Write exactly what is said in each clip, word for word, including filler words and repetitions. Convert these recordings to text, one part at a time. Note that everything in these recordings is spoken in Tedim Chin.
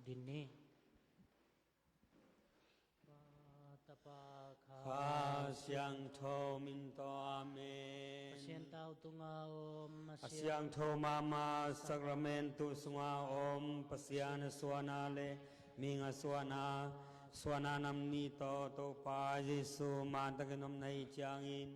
Din ni. Pa, Tapa, Kha Siangtho min tawh. Amen. Pasian tau tunga om a siangtho mahmah sakramentu sunga om Pasian a suahna le mihing a suahna, suahna nam nih tawh Topa Jesu mantakin om na hih ciangin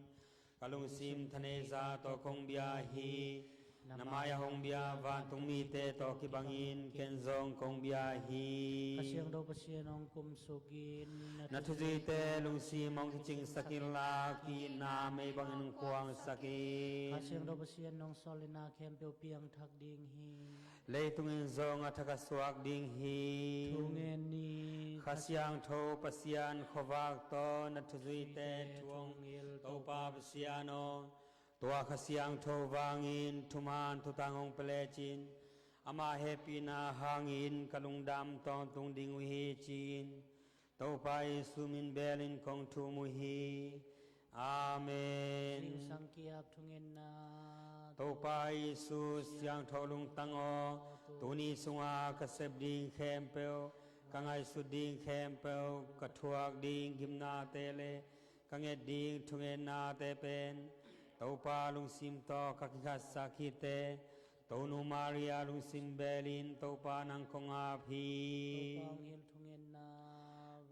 ka lungsim thaneihsa tawh kong bia hi. Na mai-ah hong bia vantung mite tawh kibangin ken zong kong bia hi. Kha Siangtho Pasian hong kumsuk in. Na thuzuite lungsim hong kicingsak inla, ki-itna mei bangin hong kuangsak in. Kha Siangtho Pasian hong sawlna khempeuh piangthak ding hi. Leitung in zong a thak a suak ding hi. Thungen ni. Kha Siangtho Pasian khuavak tawh na thuzuite thu hong hilh Topa Pasian aw, tua Kha Siangtho vangin thuman thutang hong pia lecin, ama hehpihna hangin ka lungdam tawntung ding uh hi, ci-in Topa Jesu min belin kong thum uh hi. Amen. Zingsang ki-ap thungetna. Topa Jesu siangtho lungtang aw, tuni sunga ka sep ding khempeuh, ka ngaihsut ding khempeuh, ka thuak ding gimnate le ka nget ding thungetnate pen Topa lungsim tawh ka kikhatsak hi teh, Tonu Maria lungsim belin Topa nang kong ap hi. Topa hong hilh thungetna.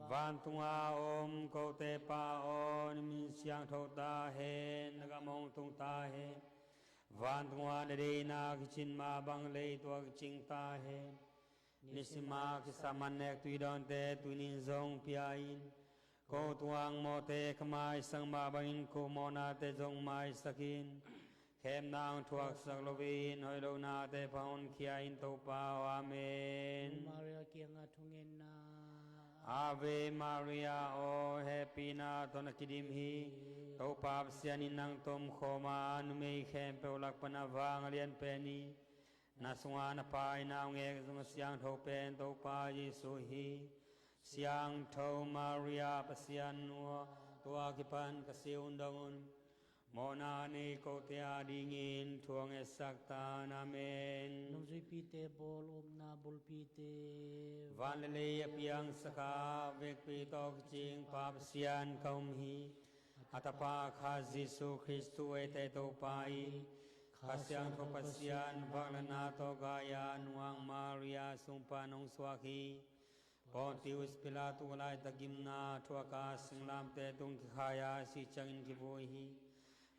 Vantunga om kote Pa aw, na min siangtho ta hen, na gam hong tung ta hen. Vantunga na deihna kicin mah bang leitung ah kicing ta hen. Nisim a kisam annek tui dawnte tuni-in zong pia in. Ko tuang mawhte ka maisak mah bangin ko mawhnate zong maisak in. Khemna hong thuaksak loin hoih lohnate pha honkhia in Topa aw. Amen. Maria kiangah thungetna. Ave Maria aw, hehpihna tawh na kidim hi. Topa Pasian in nang tomkhawm a, numei khempeuh lak pan a vang a lian pen hi. Na sungah na Pa in a hong ek zong a siangtho pen Topa Jesu hi. Siangtho Maria Pasian nu aw, tua kipan ka sih hun dong un. Mawhna nei kote adingin thu hong ngetsak ta in. Amen. Nungzuipite bawl upna bulpite. Van le lei a piangsak a, vekpi tawh kicing Pa Pasian ka um hi. A Tapa Kha Jesu Khristu eite Topa i, Kha Siangtho Pasian vaklanna tawh Gaia nuang Maria sung pan hong suak hi. Pontius Pilat laitak gimna thuak a singlamteh tung kikhai a sih ciangin kivui hi.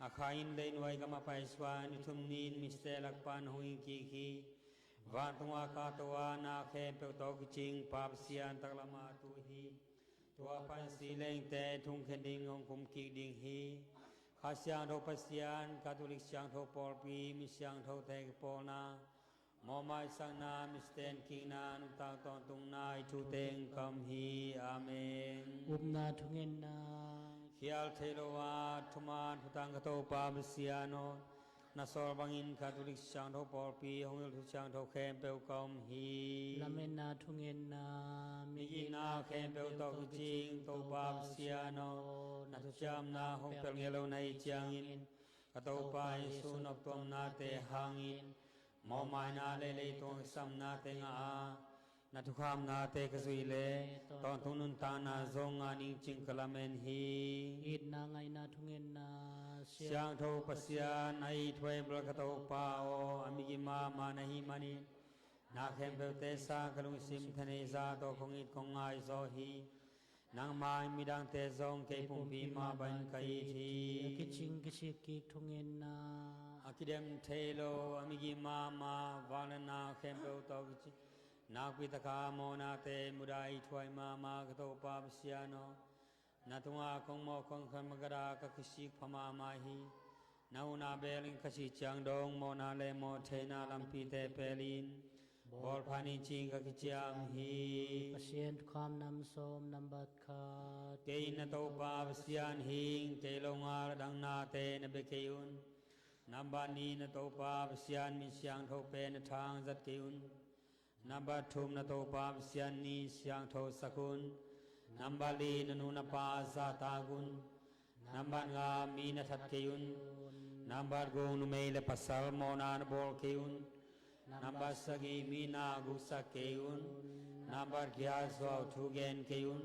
A khai in leinuai gam a paisuak ni thum ni-in mite lak pan hong hing kik hi. Vantung a kahto a na khempeuh tawh kicing Pa Pasian taklam a tu hi. Tua pan si lengte thungkhen ding hong kum kik ding hi. Kha Siangtho Pasian, Catholic Siangtho Pawlpi, mi siangthote kipawlna, mawhmaisakna, misten kikna, nuntak tawntungna i thu teng ka um hi. Amen. Upna thungetna. Khial thei lo a thuman thutang ka Topa Pasian aw, na sawl bangin Catholic Siangtho Pawlpi hong hilh thu siangtho khempeuh ka um hi. Lametna thungetna. Migitna khempeuh tawh kicing Topa Pasian aw, na thuciamna hong pel ngei lo na hih ciangin ka Topa Jesu noptuamnate hangin mawhmaina le leitung a kisamnate ngah a, na thukham nate ka zuih leh tawntung nuntakna zong ngah ning ci-in ka lamen hi. Itna ngaihna thungetna. Siangtho Pasian, a ithuai bel ka Topa aw, a migim mahmah na hih manin na khempeuhte sang ka lungsim thaneihsa tawh kong it kong ngai zaw hi. Nangmah in midangte zong kei pumpi mah bangin ka it hi. A kicing kisik kik thungetna. A kidem thei lo, a migim mahmah, vangliatna khempeuh tawh kicing, nakpi taka mawhnate mudah a ithuai mahmah ka Topa Pasian aw, na tungah kong mawh kong khan mah ka dah ka kisik pha mahmah hi. Na huhna belin ka sih ciang dong mawhna le mawhtheihna lampite pelin bawl pha ni ci-in ka kiciam hi. Pasian thukham nam sawm, nambat khat. Kei na Topa Pasian hi ing, kei lo ngal a dang nate na bia kei un. Nambat nih, na Topa Pasian min siangtho pen na thang zat kei un. Nambat thum, na Topa Pasian ni siangtho sak un. Nambat li, na nu na pa zahtak un. Nambat nga, mi na that kei un. Nambat guk, numei le pasal mawhna na bawl kei un. Nambat sagih, mi na guksak kei un. Nambat giat suah thu gen kei un.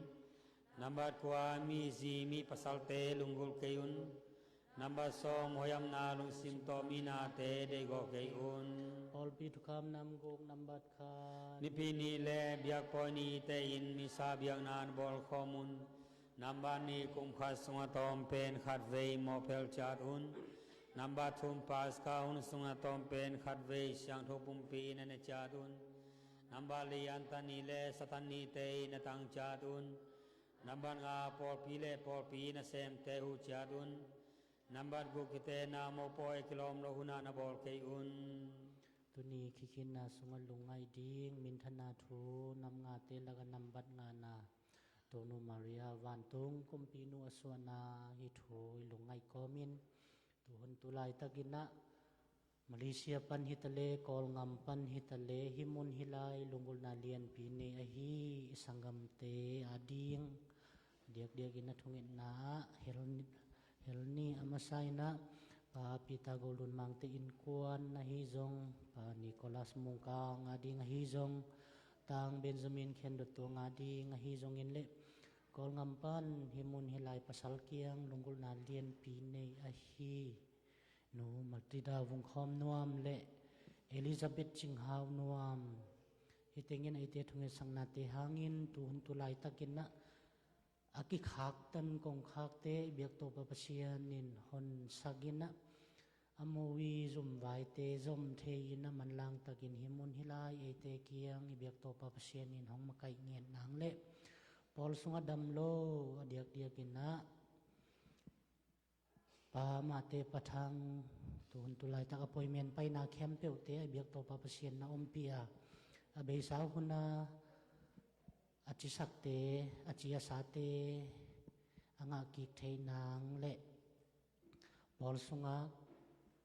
Nambat kua mizi mi pasalte lunggulh kei un. Nambat sawm hoihna lungsim tawh mi nate deihgawh kei un. Pawlpi thukham namguk nambat khat. Nipi ni le biakpawi nite in misa biakna na bawlkhawm un. Nambat nih kum khat sungah tawmpen khatvei mawhphel ciat un. Nambat thum Paska hun sungah tawmpen khatvei siangtho pumpi na ne ciat un. Nambat li antani le satannite na tang ciat un. Nambat nga pawlpi le pawlpi nasemte huh ciat un. Nambat guk kite na mopawi kilawm lo hunah na bawl kei un. Tuni khikhinna sungah lungngaih ding minthana thu nam ngate lakah nambat ngana Tonu Maria vantung kumpinu a suahna hi thu i lungngaih kawmin tuhun tulaitakinah Malaysia pan hitaleh Kawlngam pan hitaleh hi mun hi lai lunggulhna lianpi nei ahi i sanggamte ading diakdiakin a thungetna ah hel ni a masa inah Pa Peter Golun Mangte innkuan ahi zong, Pa Nicholas Mungkang ading ahi zong, Tang Benjamin Khen Dottuang ading ahi zongin le Kawlngam pan hi mun hi lai pasal kiang lunggulhna lianpi nei ahi Nu Matilda Vungkhawm Nuam le Elizabeth Cing Hau Nuam, hih tengin eite thungetsaknate hangin tuhun tulaitakinah a kikhaktan kongkhakte i biak Topa Pasian in honsakinah a muvi zumvaite zom thei inah manlangtakin hi mun hi lai eite kiang i biak Topa Pasian in hong makaih ngen nang le pawl sungah dam lo a diakdiakinah Pa Mate Pathang tuhun tulaitak appointment paina khempeuhte a biak Topa Pasian na ompih a, a beisa huna a cisakte, a ciasate a ngahkik thei nang le pawl sungah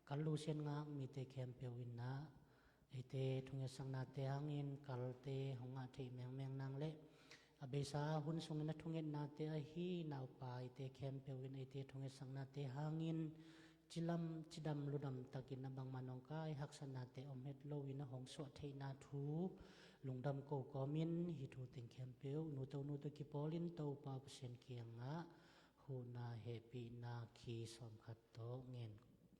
kal lusian ngak mite khempeuh inah eite thungetsaknate hangin kalte hong ngah theih mengmeng nang le a beisa hun sungin a thungetnate ahi naupa eite khempeuh in eite thungetsaknate hangin cilam cidam ludam takin a bangmah nong kai haksatnate om het loin a hong suah theihna thu lungdam ko kawmin hih thu teng khempeuh nu to nu to kipawlin Topa Pasian kiangah huhna hehpihna khi sawmkhat tawh ngen,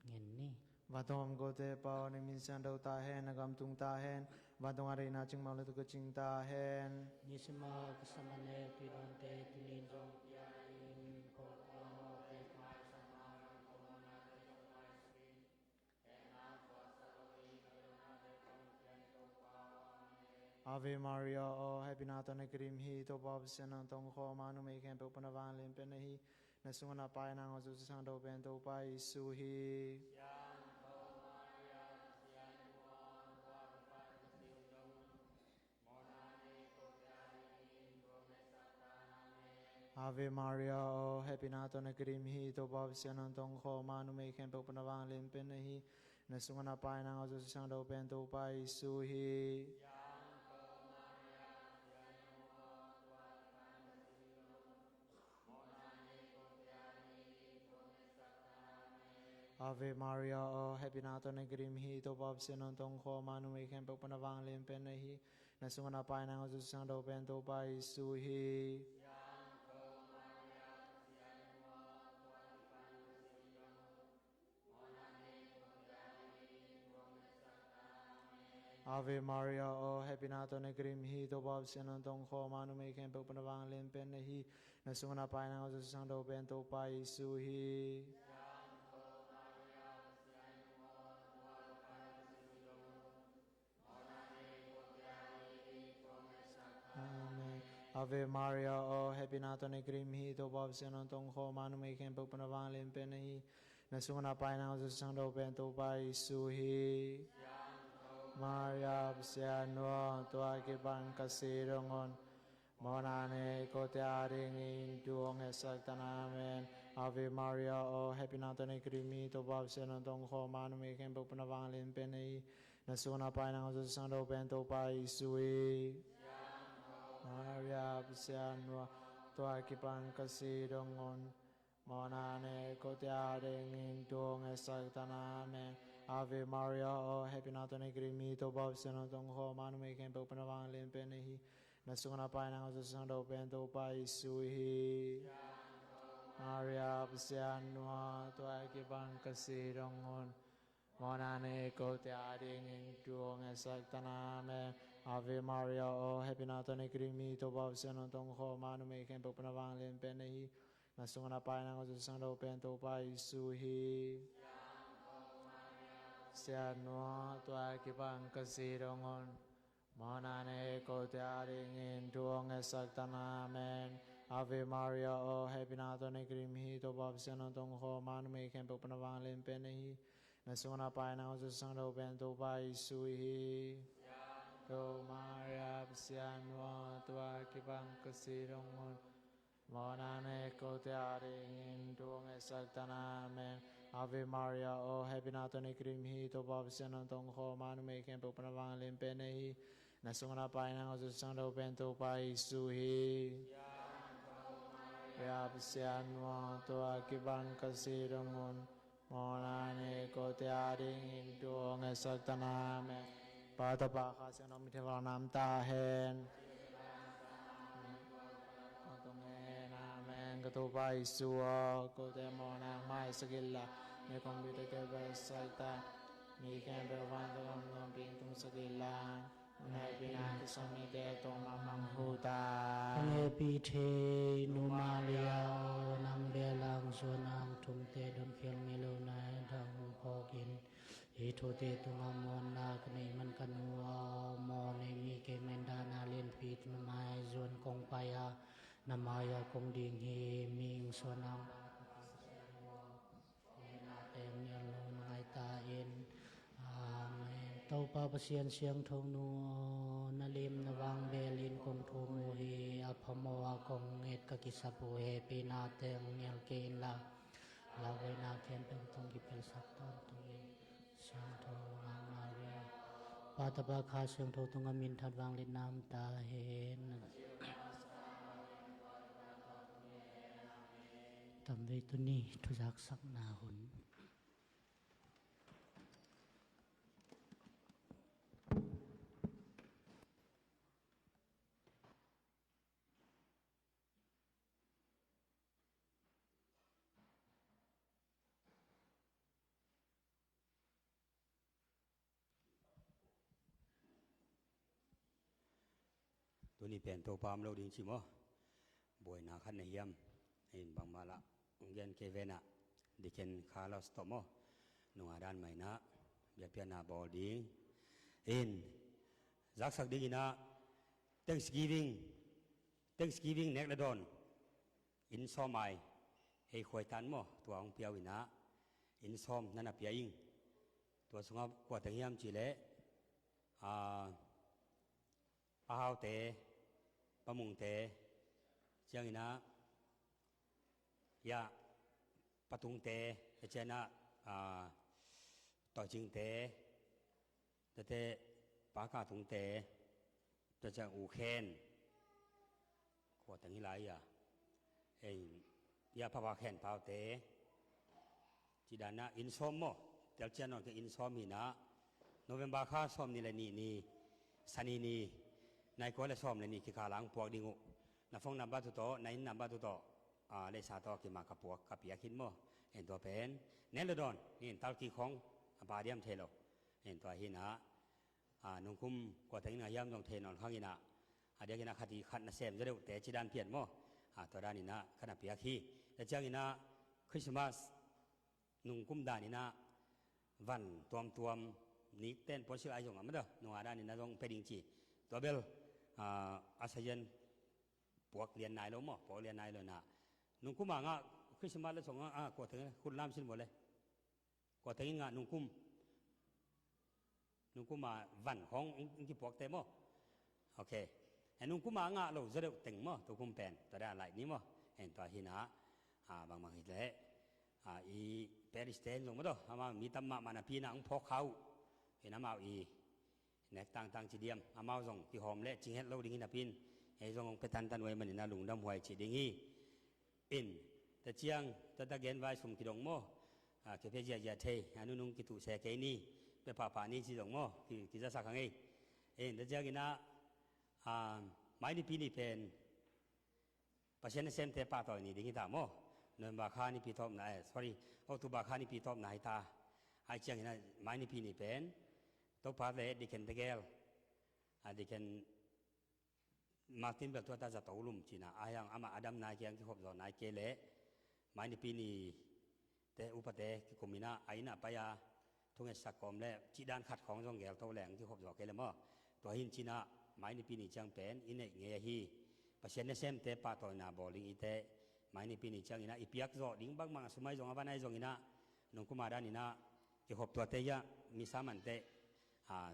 ngen ni. Vantung om kote Pa aw, na min siangtho ta hen, na gam tung ta hen. Vantung a deihna cingmang lungtaka cing ta hen. Nisima ka saman le tuidawnte tuni in zong pia in, ko ko te mai sama ko mona te mai sin. Ave Maria, aw hehpihna tawh na kidim hi, Topa Pasian nang tong khawm a, numei khempeuh pan a vanglian pen na hi. Na sungah na Pa in a ngawh zo siangtho pen Topa Jesu hi. Ave Maria, aw hehpihna tawh na kidim hi, Topa Pasian nang tong khawm a, numei khempeuh pan a vanglian pen na hi. Na sungah na Pa in a ngawh zo siangtho pen Topa Jesu hi. Ave Maria, aw hehpihna tawh na kidim hi, Topa Pasian nang tong khawm a, numei khempeuh pan a vanglian pen na hi. Na sungah na Pa in a ngawh zo siangtho pen Topa Jesu hi. Ave Maria, aw hehpihna tawh na kidim hi, Topa Pasian nang tong khawm a, numei khempeuh pan a vanglian pen na hi. Na sungah na Pa in a ngawh zo siangtho pen Topa Jesu hi. Amen. Ave Maria, aw hehpihna tawh na kidim hi, Topa Pasian nang tong khawm a, numei khempeuh pan a vanglian pen na hi. Na sungah na Pa in a ngawh zo siangtho pen Topa Jesu hi. Maria Pasian nu aw, tua kipan ka si dong un. Mawhna nei kote adingin thu hong hehsak ta in. Amen. Ave Maria, aw hehpihna tawh na kidim hi, Topa Pasian nang tong khawm a, numei khempeuh pan a vanglian pen na hi. Na sungah na Pa in a ngawh zo siangtho pen Topa Jesu hi. Maria Pasian nu aw, tua kipan ka si dong un. Mawhna nei kote adingin thu hong hehsak ta in. Amen. Ave Maria, aw hehpihna tawh na kidim hi, Topa Pasian nang tong khawm a, numei khempeuh pan a vanglian pen na hi. Na sungah na pai nang a Siangtho pen Topa Jesu hi. Maria Pasian nuam, tua kibang ka si dong un. Mawhna nei kote adingin thu hong ngetsak ta in. Amen. Ave Maria, aw hehpihna tawh na kidim hi, Topa Pasian hong tungkhawm a, numei khempeuh pan a vanglian pen na hi. Na sungah na pai nang a Siangtho pen Topa Jesu hi. Pasian nuam, tua kibang ka si dong un. Mawhna nei kote adingin thu hong ngetsak ta in. Amen. Ave Maria, aw hehpihna tawh na kidim hi, Topa Pasian hong tungkhawm a, numei khempeuh pan a vanglian pen na hi. Na sungah na pai nang a Siangtho pen Topa Jesu hi. Siangtho Maria Pasian nuam, tua kibang ka si dong un. Mawhna nei kote adingin thu hong ngetsak ta in. Amen. Ave Maria, aw hehpihna tawh na kidim hi, Topa Pasian hong tungkhawm a, numei khempeuh pan a vanglian pen na hi. Na sungah na pai nang a Siangtho pen Topa Jesu hi. Maria Pasian nuam, tua kibang ka si dong un. Mawhna nei kote adingin thu hong ngetsak ta in. Amen. Pa, Tapa, Kha Siangtho minthanna tawh na om ta hen. Amen. Ka Topa Jesu aw, kote mawhna hong maisak in la, na kongpi tawh kibelsak ta in. Mi khempeuh vantung gam nuam ping tungsak in la, na hehpihna kisam mite tungah manghu ta. Hong hehpih thei Nu Maria aw, nang bel hong zuan a hong thumte dom khial ngei lo na, hong phawk in. Hih thute tungah muanna ka neih man ka nu aw, mawhnei mi kei mah in dahna lianpi tawh na mai zuan kong pai a, na mai-ah kong ding hi. Mi hong suan a hong nate hong nial lo na ngai ta in. Amen. Topa Pasian Siangtho Nu aw, na lim na vang belin kong thum uh hi. A phamawh a kong nget ka kisap uh hehpihnate hong nial kei in la, lauhuaina khempeuh tawh kibelsak tawntung in. Siangtho Nau Maria, Pa, Tapa, Kha Siangtho tungah minthanna vangliatna om ta hen. Tamvei tuni thuzaksakna hun. Tuni pen Topa om lo ding ci maw? Buaina khat na hiam? In bangmah lah hong gen kei ve na. Deacon Carlos tawh maw, nunga dan mah in ah biakpiakna bawl ding. In zaksak ding in ah Thanksgiving, Thanksgiving nek le dawn, inn sawm ai, hei khuai tan maw, tua hong pia uh in ah, inn sawm na na pia ing. Tua sungah kua teng hiam cih leh, ah, Pa Haute, Pa Mungte, ciang in ah, ya, Pa Tungte, a ciang in ah, ah, Tawi Cingte, tate Pa Ka Tungte, tua ciang U Khen, kua teng hi lai a, ei, ya, Pa Pa Khen Paute, ci dan ah inn sawm maw, tel ciang nawn kei inn sawm hi in ah, November kha sawm nih le nih ni, Sani ni, nai kua le sawm le nih kikal ah hong puak ding uh. Na phone number tu tawh, na inn number tu tawh, ah, leisa tawh kima ka puak, ka piak hi maw. En tua pen nek le dawn, ni in tal kik khong a pa diam thei lo. En tua hi in ah, ah, nungkum kua teng in ah hiam zong thei nawn khang in ah, a diakin ah khat i khat na sem zaw deuh te ci dan pian maw. Ah, tua dan in ah ka na piak hi. Tua ciang in ah Christmas nungkum dan in ah van tuamtuam, nik ten puan silh ai zong a mah dah, nunga dan in ah zong pia ding ci. Tua bel, ah, a sayan puak lian nai lo maw, puak lian nai lo in ah. Nungkum a ngah Christmas le song a, ah, kua teng, khut lam sin maw le. Kua teng in ngah nungkum. Nungkum a van khong hong, hong kipuakte maw. Ok. He nungkum a ngah lo zaw deuh teng maw, tukum pen. Tua dan laih ni maw. Hen tua hi in ah, ah, bangbang hi leh, ah, i parish te in zong maw tawh, amau mi tam mahmah napi in ah hong phawk kha uh. Hi in amau i nek tangtang ci diam, amau zong kihawm leh cing het lo ding hi napi in, ei zong hong pia tantan uh ahih manin ah lungdam huai cih ding hi. In, tua ciang, tua ta gen vai sum kidong maw, ah, kei pia ziahziah thei, a nunung kituh se kei ni, pia pahpah ni ci zong maw, ki, kizasak hang ei. In, tua ciang in ah, ah, Mai nipi ni pen Pasian nasemte pahtawi ni ding hi ta maw? November kha nipi tawpna, eh, sorry, October kha nipi tawpna hi ta. Ai ciangin ah mai nipi ni pen Topa le Deacon tegel, a Deacon Martin bel tua ta zato lum cina, a hiang amah a dam nai kei, ang kikhop zaw nai kei leh mai nipi ni te upate kikum inah a innah pai a thungetsak kawm le cihdan khat khawng zong gelto leng kikhop zaw kei le maw? Tua hin cinah mai nipi ni ciang pen i neih ngei ahi. Pasian nasemte pahtawina bawl ding i te mai nipi ni cianginah i piak zawh ding bangbang a sumai zong a vanai zonginah nungkuma daninah kikhop tuate hiah misa mante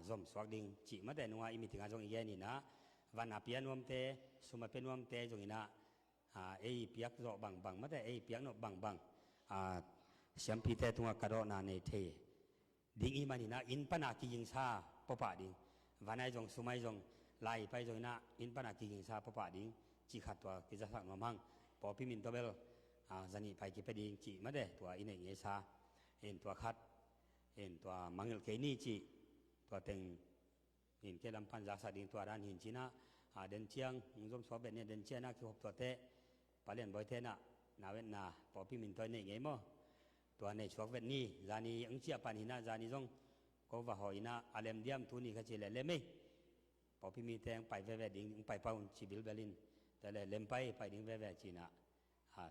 zomsuak ding cih mate nunga i mitinga zong i geninah van a pia nuamte sum a pia nuamte zonginah ei piak zawh bangbang mate ei piak nop bangbang siampite tungah ka dawhna nei thei ding i maninah inn pana kigingsa pawpah ding, vanai zong sumai zong lai pai zonginah inn pana kigingsa pawpah ding cih khat tua kizasak nuam hang. Pawlpi min tawbel zanih pai kipia ding cih mate tua i neih ngeisa in tua khat in tua mangilh kei ni cih tua teng in kei lam pan zaksak ding tua dan hin cinah a den ciang zom suak bet ni a den cianah kikhop tuate palian bawi tenah na wetna pawlpi min tawi neih ngei maw? Tua neih suak vet ni zani ang ciah pan hinah zani zong ko va haw inah a lem diam tuni kha ci le lem ei. Pawlpi mite ang pai veve ding ang pai pau ci bilbel in tua le lem pai pai ding veve cinah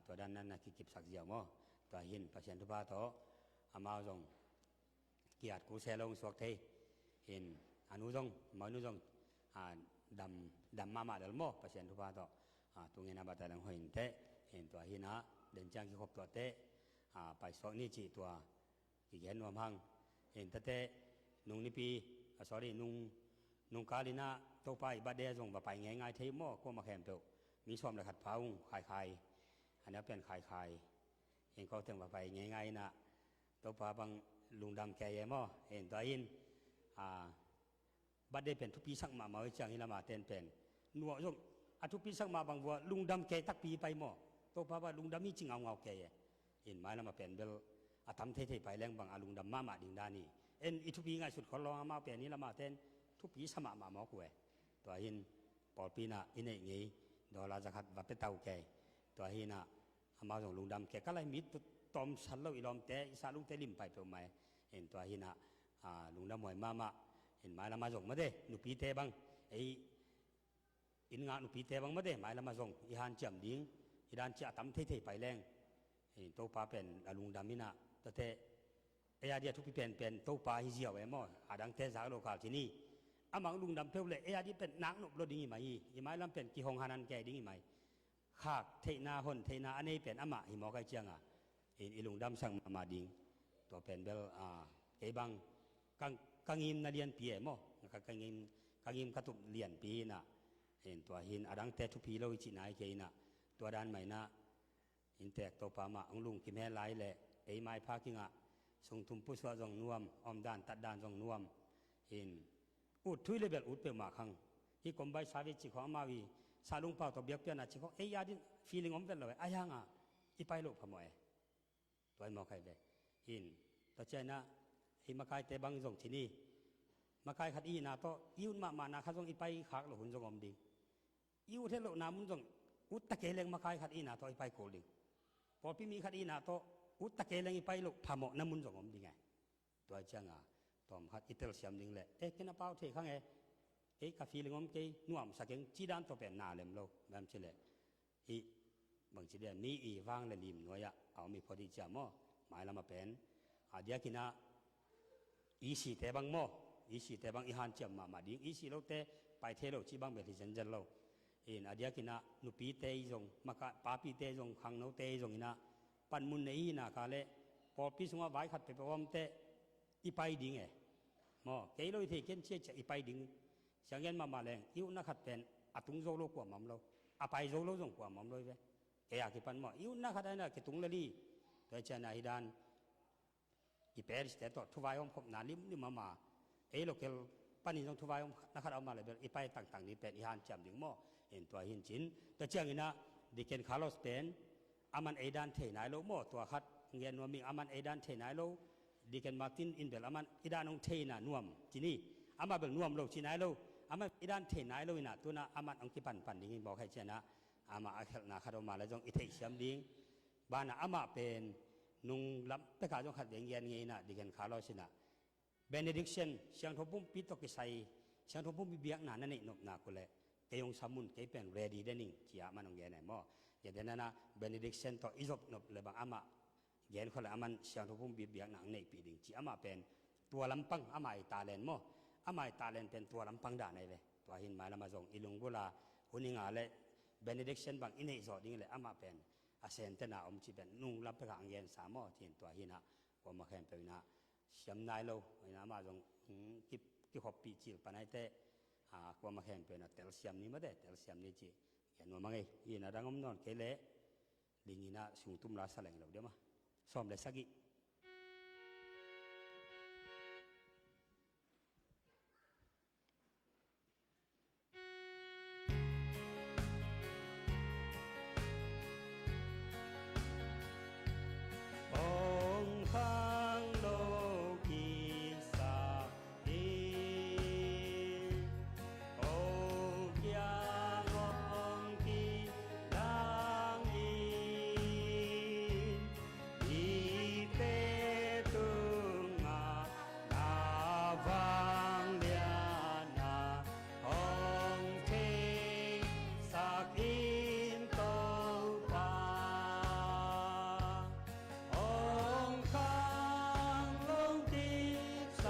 tua dan nan na kikipsak ziau maw? Tua hin Pasian thupha tawh amau zong kiat kul se lo suak thei in a nu zong mau nu zong dam dam mahmah lel maw? Pasian thupha tawh tungin a bata leng hoih in teh in tua hinah den ciang kikhop tuate pai suak ni cih tua kigen nuam hang. In tate nung nipi a sorry nung nung kalinah Topa i birthday zong va pai ngeingai thei maw? Kuama khempeuh mi sawm le khat pha ung khaikhai a neu pen khaikhai in ko teng va pai ngeingai inah Topa bang lungdam kei e maw? In tua in a birthday pen thupi sak mahmah oi ciang hi lama ten pen nuah zong a thupi sak mah bang vua lungdam kei takpi pai maw? Topa bang lungdam hi ci ngaungau kei e. In mai lama pen bel a tam theithei pai leng bang a lungdam mahmah ding dan hi. En i thupi ngaihsut khol lawng amah pen hi lama ten thupi sa mahmah mawk uh e. Tua hin pawlpi inah i neih ngei dollar zakhat va pia tau kei. Tua hinah amau zong lungdam kei ka lai mi tawmsal lo i lawmte i sahlungte lim pai peuhmah e. In tua hinah lungdam huai mahmah in mai lama zong mate nupite bang ei inn ngah nupite bang mate mai lama zong i hanciam ding i dan ciah a tam theithei pai leng in Topa pen a lungdam inah tate ei a dia thupi penpen Topa hi ziau e maw? A dangte zak lo kal ci ni. Amang lungdam peuh le ei a dia pen nak nop lo ding i mai hi. I mai lam pen kihong hanan kei ding i mai. Khak theihna hon theihna a nei pen amah hi mawk ai cianga in i lungdamsak mahmah ding. Tua pen bel kei bang ka ngimna lianpi e maw? Ka ngim ka tup lianpi inah in tua hin a dangte thupi lo i cihna i kei inah tua dan mah inah in tek Topa mah hong lungkim he lai le ei maipha kingah sungtum pusuah zong nuam omdan tatdan zong nuam in ut thui le bel ut peuhmah khang hi kombai savi cih khong amau i sahlungpau tawh biakpiakna cih khong ei adin feeling om vet lo e a hianga i pai loh phamawh e. Tua i mawk hai ve in tua cianah ei makaite bang zong ci ni. Makai khat i hihna tawh i ut mahmahna khat zong i pai khak loh hun zong om ding. I ut het lohna mun zong ut ta kei leng makai khat ihna tawh i pai kul ding. Pawlpi mi khat ihna tawh ut ta kei leng i pai loh phamawhna mun zong om ding e. Tua cianga tawm khat i telsiam ding le e ken a pau thei khang e. Ei ka feeling om kei nuamsa keng ci dan tawh pen na lem lo bam ci le i bangci dia mi i vang le lim nuai-ah a om i phot i cia maw? Mailam a pen a diakinah isite bang maw? Isite bang i hanciam mahmah ding, isi lote pai thei lo cih bang bel hi zenzen lo. In a diakinah nupite i zong maka papite i zong khangnote i zonginah panmun nei i hinaka le pawlpi sungah vai khat pepeuh omte i pai ding e. Maw kei lo i thei ken ciacia i pai ding. Sianggen mahmah leng i utna khat pen a tung zo lo kuamah om lo, a pai zo lo zong kuamah om lo i ve. Kei a kipan maw i utna khat aina kitung leli. Tua i ciana hi dan i Paris te tawh thuvai om khopna limlim ama ei local panin zong thuvai om na khat a om a le bel i pai tangtang ni pen i hanciam ding maw? In tua hin cin tua cianginah Deacon Carlos pen aman ei dan thei nai lo maw? Tua khat ngen nuam ing aman ei dan thei nai lo. Deacon Martin in bel aman i dan hong theina nuam cini ama bel nuam lo ci nai lo. Amah i dan thei nai lo inah tunah amah hong kipanpan ding hi mawk hi cianah, amah a khelhna khat om a le zong i theihsiam ding. Banah amah pen nung lam pekah zong khat vei gen ngei inah, Deacon Carlos inah benediction, siangtho pumpi tawh kisai, siangtho pumpi biakna na neih nopna uh leh kei hong sam un, kei pen ready den ing, ci-a amah hong gen hi maw. Ciate nanah benediction tawh i zop nop le bang amah gen khawh le amah siangtho pumpi biakna hong neihpih ding ci. Amah pen tua lampang, amah i talent maw, amah i talent pen tua lampang dan ahi ve. Tua hin mailamah zong i lunggulh a, huninga le benediction bang i neih zawh ding le amah pen a sentena om ci pen nung lam pekah hong gensa maw, ci-in tua hinah kuamah khempeuh inah siam nai lo inah amah zong, hmm, ki, kikhoppih cil pan ahi teh, ah, kuamah khempeuh inah telsiam ni mate, telsiam ni ci. Gen nuam a ngei inah dang om nawn kei leh ling inah sungtum la sa leng lo dia maw. Sawm le sagih. Hong khang lo kisa hi, Ho kiang hong kilang in, mite tungah na vangliatna hong theisak in Topa. Hong khang lungkimsak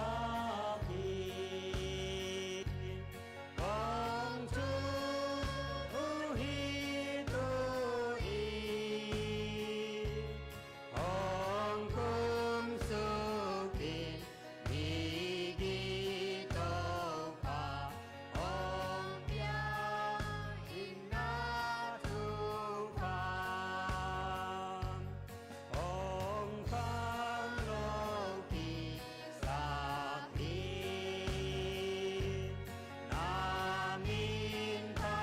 in, hong thu uh hi tu in, hong kumsuk in, migi Topa hong pia in na thupha. Hong khang lo kisa hi, na min pha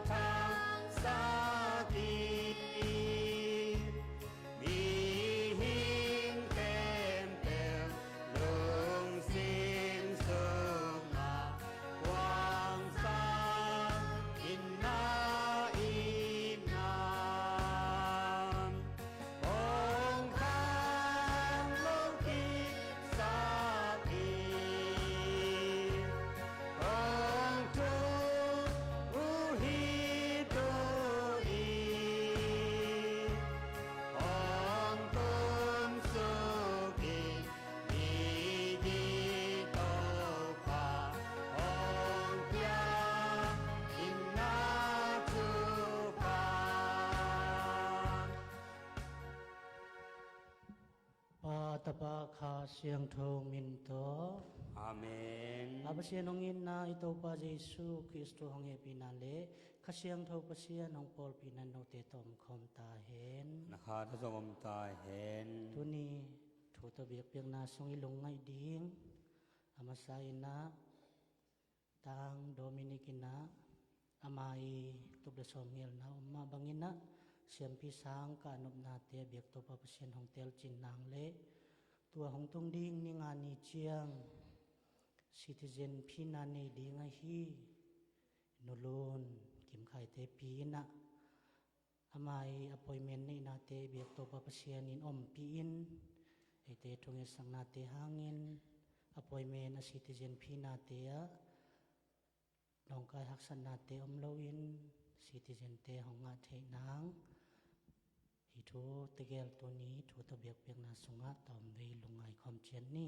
thangsak hi, mihing khempeuh lungsim sungah kuangsak in na itna. Hong khang lungkimsak in, hong thu uh hi tu in, hong kumsuk in, migi Topa hong pia in na thupha. Pa, Tapa, Kha Siangtho min tawh. Amen. A Pasian hong itna, i Topa Jesu Khristu hong hehpihna le Kha Siangtho Pasian hong pawlpihna note tawh omkhawm ta hen. Na kha tawh zong om ta hen. Tuni thu tawh biakpiakna sung i lungngaih ding a masa inah Tang Dominic inah ama i tup le sawm ngelna om mah bang inah siampi sang kah nopnate a biak Topa Pasian hong telcin nang le tua hong tung ding ni nga ni ciang citizen phina nei ding ahi Nu Lun Kim Khaite pi inah ama i appointment neihnate biak Topa Pasian in ompih in, eite thungetsaknate hangin appointment a citizen phinate ah nawngkai haksatnate om loin citizen-te hong ngah theih nang hih thu tegel tuni thu tawh biakpiakna sungah tawmvei lungngai khawm ciat ni.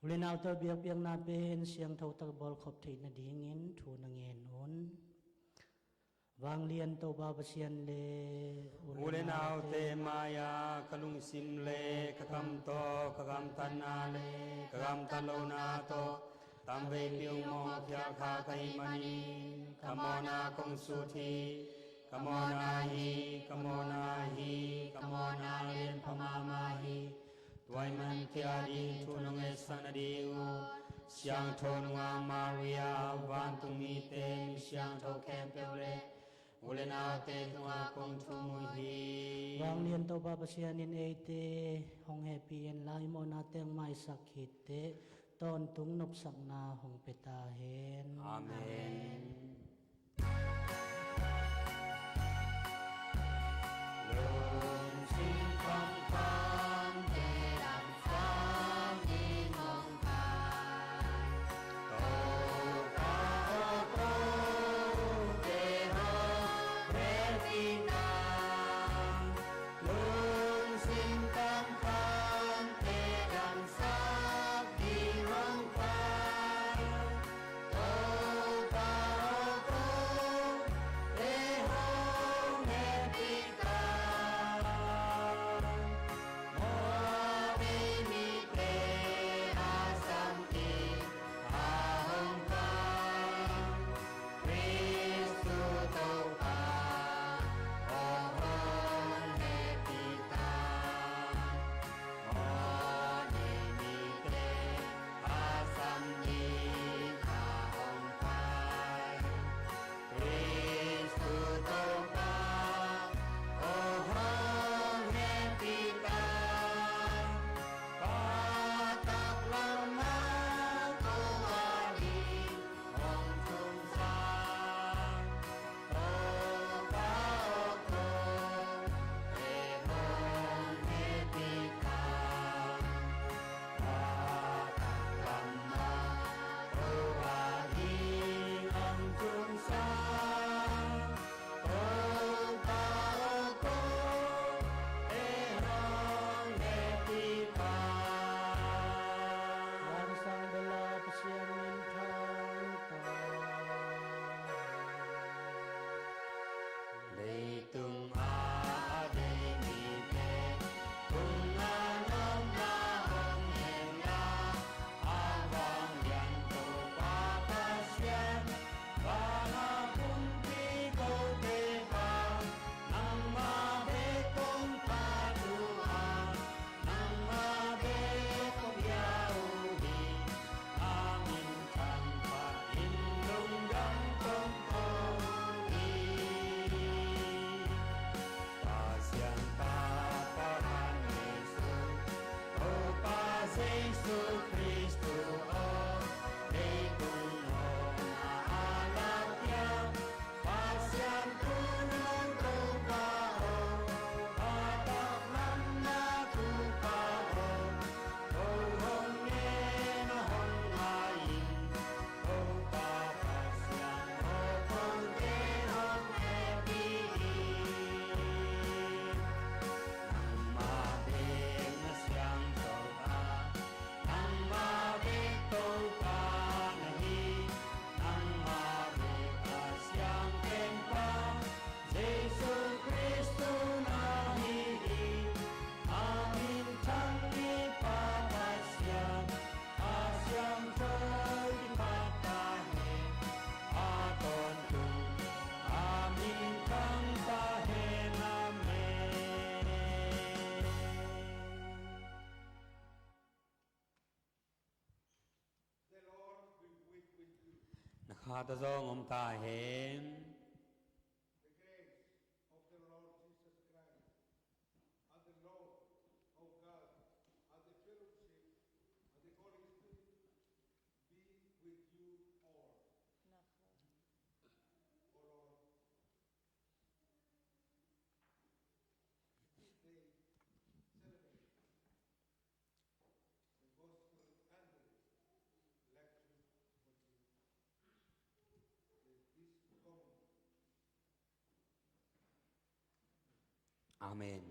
U le naute biakpiakna pen siangtho tak bawlkhop theih nadingin thu na ngen un. Vanglian Topa Pasian le u le naute mai-ah ka lungsim le ka kam tawh, ka gamtatna le ka gamtat lohna tawh tamveipi hong mawhphial kha ka hih manin ka mawhna kong sut hi. Ka mawhna hi, ka mawhna hi, ka mawhna lianpha mahmah hi. Tua ahih manin kei ading thu nong ngetsak nading uh Siangtho Nungak Maria, vantung mite, mi siangtho khempeuh le u le naute tungah kong thum uh hi. Vanglian Topa Pasian in eite hong hehpih in la, i mawhna teng maisak khit teh. Tawntung nopsakna hong pia ta hen. Amen. Lungsim thangthang te dam sang ding hong pai. Topa aw, ko te hong hehpih ta. Lungsim thangthang te dam sak ding hong pai. Topa aw, ko te hong hehpih ta. Mawhmei mite a sam ding a hong pai. Khristu Topa aw, hong hehpih ta. Mawhmei mite a sam ding a hong pai. Khristu Topa aw, hong hehpih ta. Pa taklam ah ko ading hong tungsak. Topa aw, ko te hong hehpih ta. Pa taklam ah ko ading hong tungsak. Topa aw, ko te hong hehpih ta. Langsang bela Pasian min thang ta. Leitung a a deih mite tungah nopna hong en la, a vanglian Topa Pasian, van a kumpi kote Pa, nangmah bek Topa tua, nangmah bek kong pia uh hi. Na min thang Topa in lungdam kong ko hi. Pasian Tapa Jesu, Topa Jesu Khristu aw, leitung hong a a lak hiam, Pasian thu nung Topa aw, a taklam na Topa aw, ko hong ngen a hong ngai in, Topa Pasian aw, kote hong hehpih in. Nangmah bek na siangtho a, nangmah bek Topa na hi, nangmah bek Pasian Tapa, Jesu Khristu na hi hi. A min thang mipa Pasian, a siangtho kiphat ta hen. A tawntung a min thang ta hen. Amen. The Lord be with, with you. Na khat ah zong om ta hen. The grace of the Lord Jesus Christ and the love of God and the fellowship of the Holy Spirit be with you all. O Lord, this day celebrate the gospel and the lecture for you. Let this come. Amen.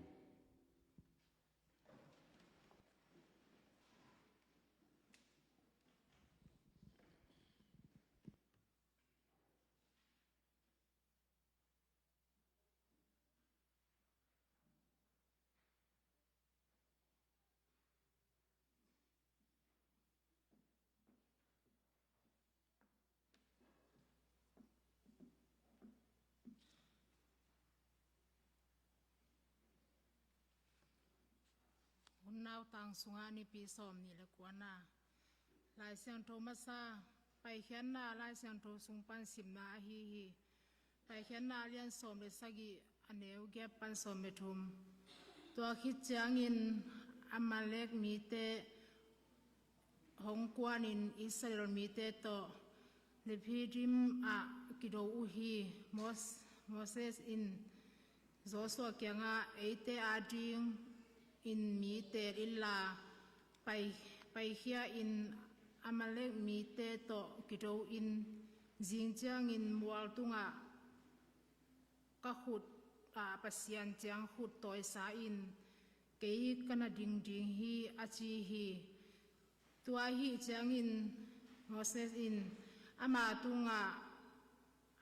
Hun nautang sungah Nipi sawm nih le kuana. Lai Siangtho masa, Paikhiatna Lai Siangtho sung pan simna ahi hi. Paikhiatna a lian sawm le sagih, a neu giat pan sawm le thum. Tua khit ciangin Amalek mite hong kuanin Israel mite tawh Rephidim ah kido uh hi. Mos- Moses in Joshua kiangah, "Eite adingin mi teel inla, pai- paikhia in Amalek mite tawh kido in, zing ciangin mual tungah ka khut ah Pasian ciang khut tawisa in, kei ka na ding ding hi," a ci hi. Tua ahih ciangin Moses in ama tungah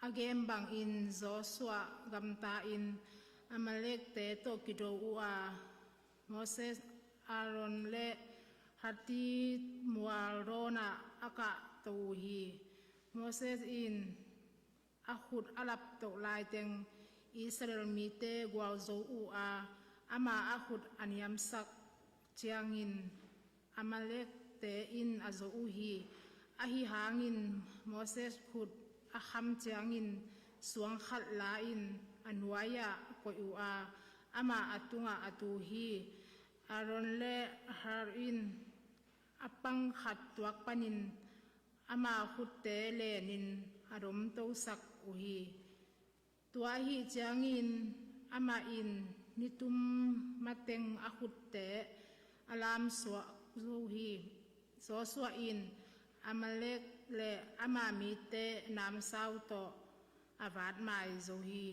a gen bangin Joshua gamta in Amalekte tawh kido uh a, Moses, Aaron le Hur mual dawnah a kahto uh hi. Moses in a khut a laptoh laiteng Israel mite gualzo uh a, ama a khut a niamsak ciangin Amalekte in a zo uh hi. Ahi hangin Moses khut a kham ciangin suang khat la-in a nuai-ah koih uh a, amah a tungah a tu hi. Aaron le Hur in a pang khat tuak panin ama khutte lenin a domtosak uh hi. Tua ahih ciangin amah in nitum mateng a khutte a lamsuak zo hi. Joshua in Amalek le ama mite namsau tawh a vatmai zo hi.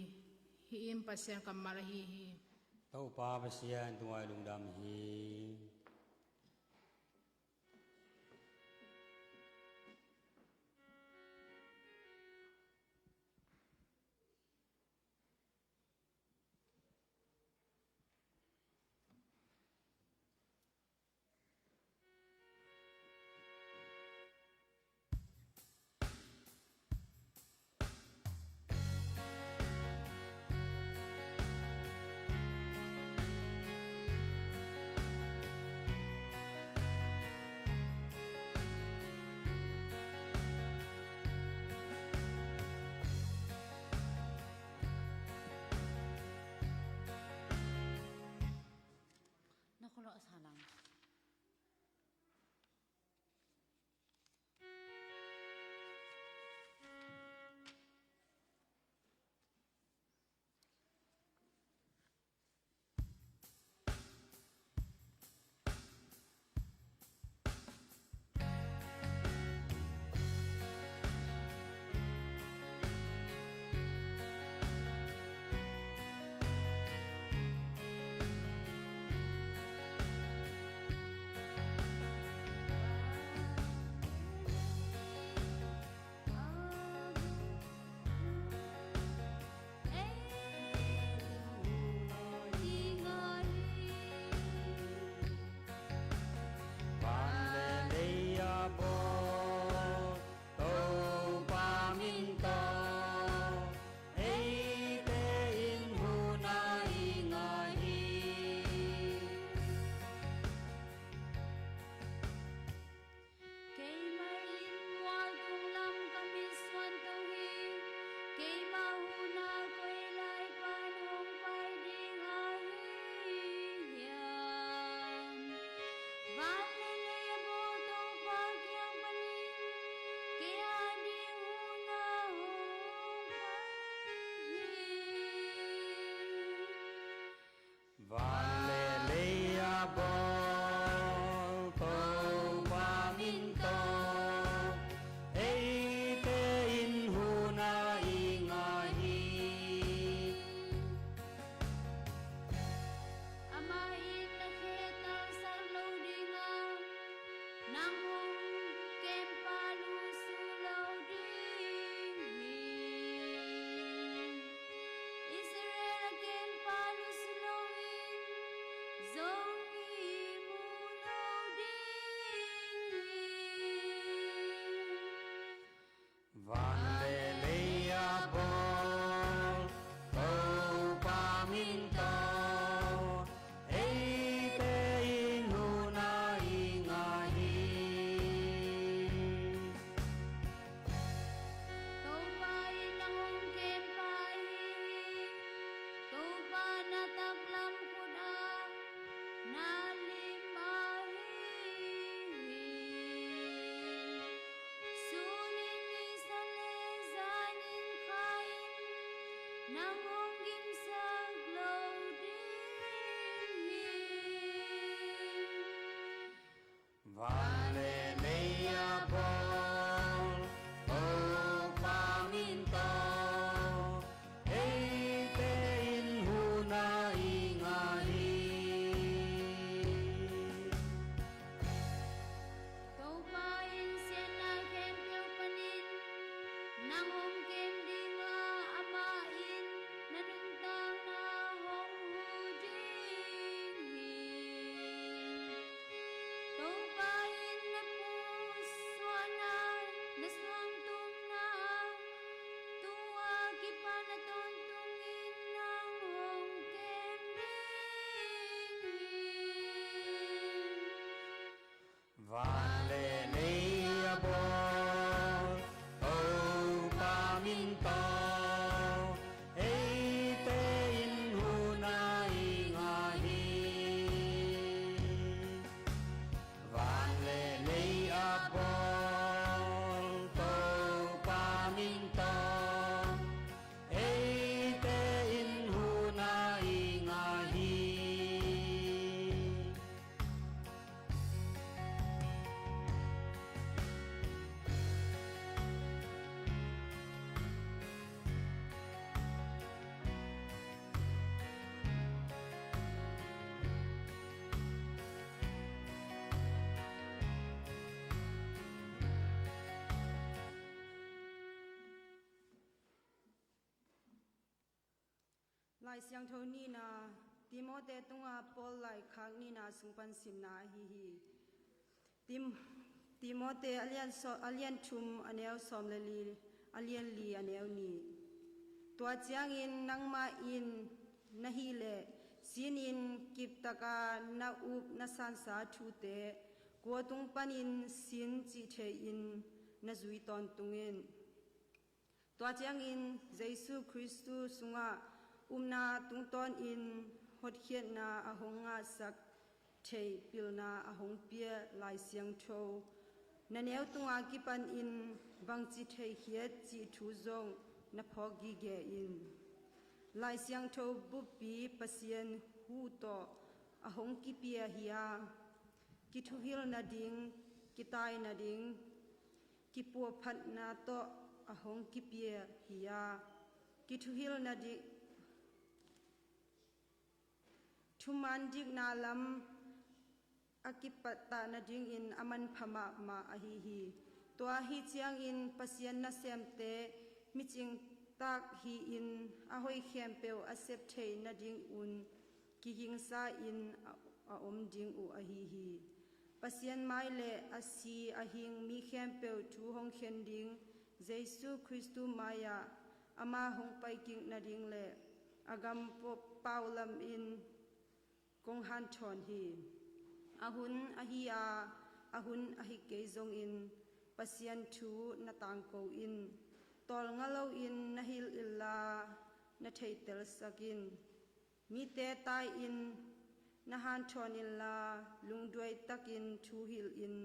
Hih in Pasian kammal ahi hi. Topa Pasian tungah lungdam hi. hong kem ding a, amah in na nuntakna hong huh ding hi. Topa in na pusuahna, na suangtumna, tu-a kipan a tawntungin nang hong kem ding hi. Van le lei a bawl Topa min tawh, eite in huhna i ngah hi. Van le lei a bawl Topa min tawh, eite in huhna i ngah hi. Lai Siangtho nihna, Timote tungah Paul laikhak nihna sung pan simna ahi hi. Tim-, Timote a lian so-, a lian thum a neu sawm le li, a lian li a neu nih. Tua ciangin nangmah in na hih leh sinin kiptaka na up na sansa thute kua tung panin sin cih thei-in na zui tawntung in. Tua ciangin Jesu Khristu sungah upna tungtawnin hotkhiatna a hong ngahsak thei pilna a hong pia Lai Siangtho na neu tunga kipanin bangci theikhiat cih thu zong na phawk gige in. Lai Siangtho buppi Pasian hu tawh a hong kipia hi a, kithuhilh nading, kitai nading, kipuahphatna tawh a hong kipia hi a, kithuhilh nading, thuman dikna lam a kipattah nadingin a manpha mahmah ahi hi. Tua ahi ciangin Pasian nasemte micingtak hi-in a hoih khempeuh a sep theih nadingun kigingsa-in a, a om ding uh ahi hi. Pasian mai le a si a hing mi khempeuh thu hong khen ding Jesu Khristu mai-ah ama hong paikik nading le a gam pau-, pau lamin kong hanthawn hi. A hun ahi a, a hun ahi kei zongin Pasian thu na tangko in. Tawlnga loin na hilh inla na theitelsak in. Mite tai-in na hanthawn inla, lungduai takin thu hilhin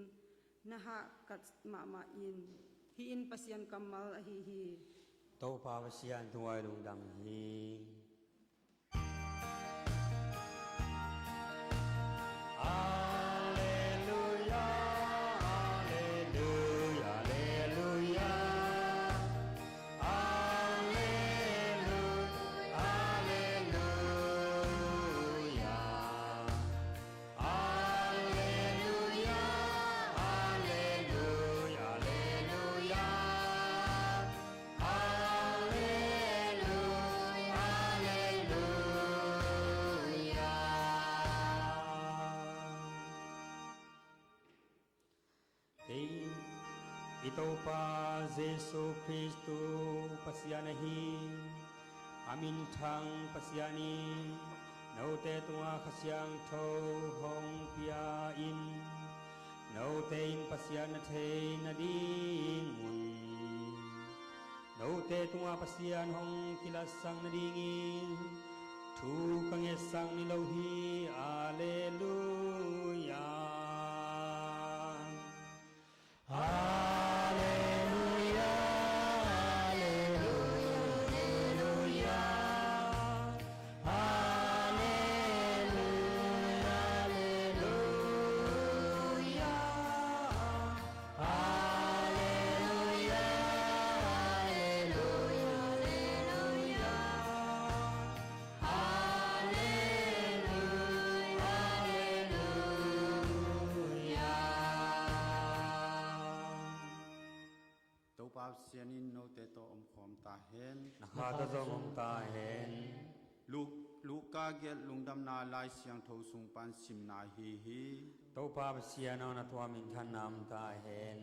na hahkat mahmah in. Hih in Pasian kammal ahi hi. Topa Pasian thu-ah i lungdam hi. Alleluia, alleluia, alleluia. Alleluia, alleluia. Alleluia, alleluia, alleluia. Alleluia, alleluia. Kei i Topa Jesu Khristu Pasian ahi, a minthang Pasian in note tungah Kha Siangtho hong pia in, note in Pasian na thei nadingun note tungah Pasian hong kilatsak nadingin thu ka ngetsak ni lo hi. Alleluia. Alleluia, alleluia, alleluia. Alleluia, alleluia, alleluia. Alleluia, alleluia. hen. Na kha tawh zong om ta hen. Luk-, Luka gelh Lungdamna Lai Siangtho sung pan simna ahi hi. Topa Pasian aw, na thu ah minthanna om ta hen.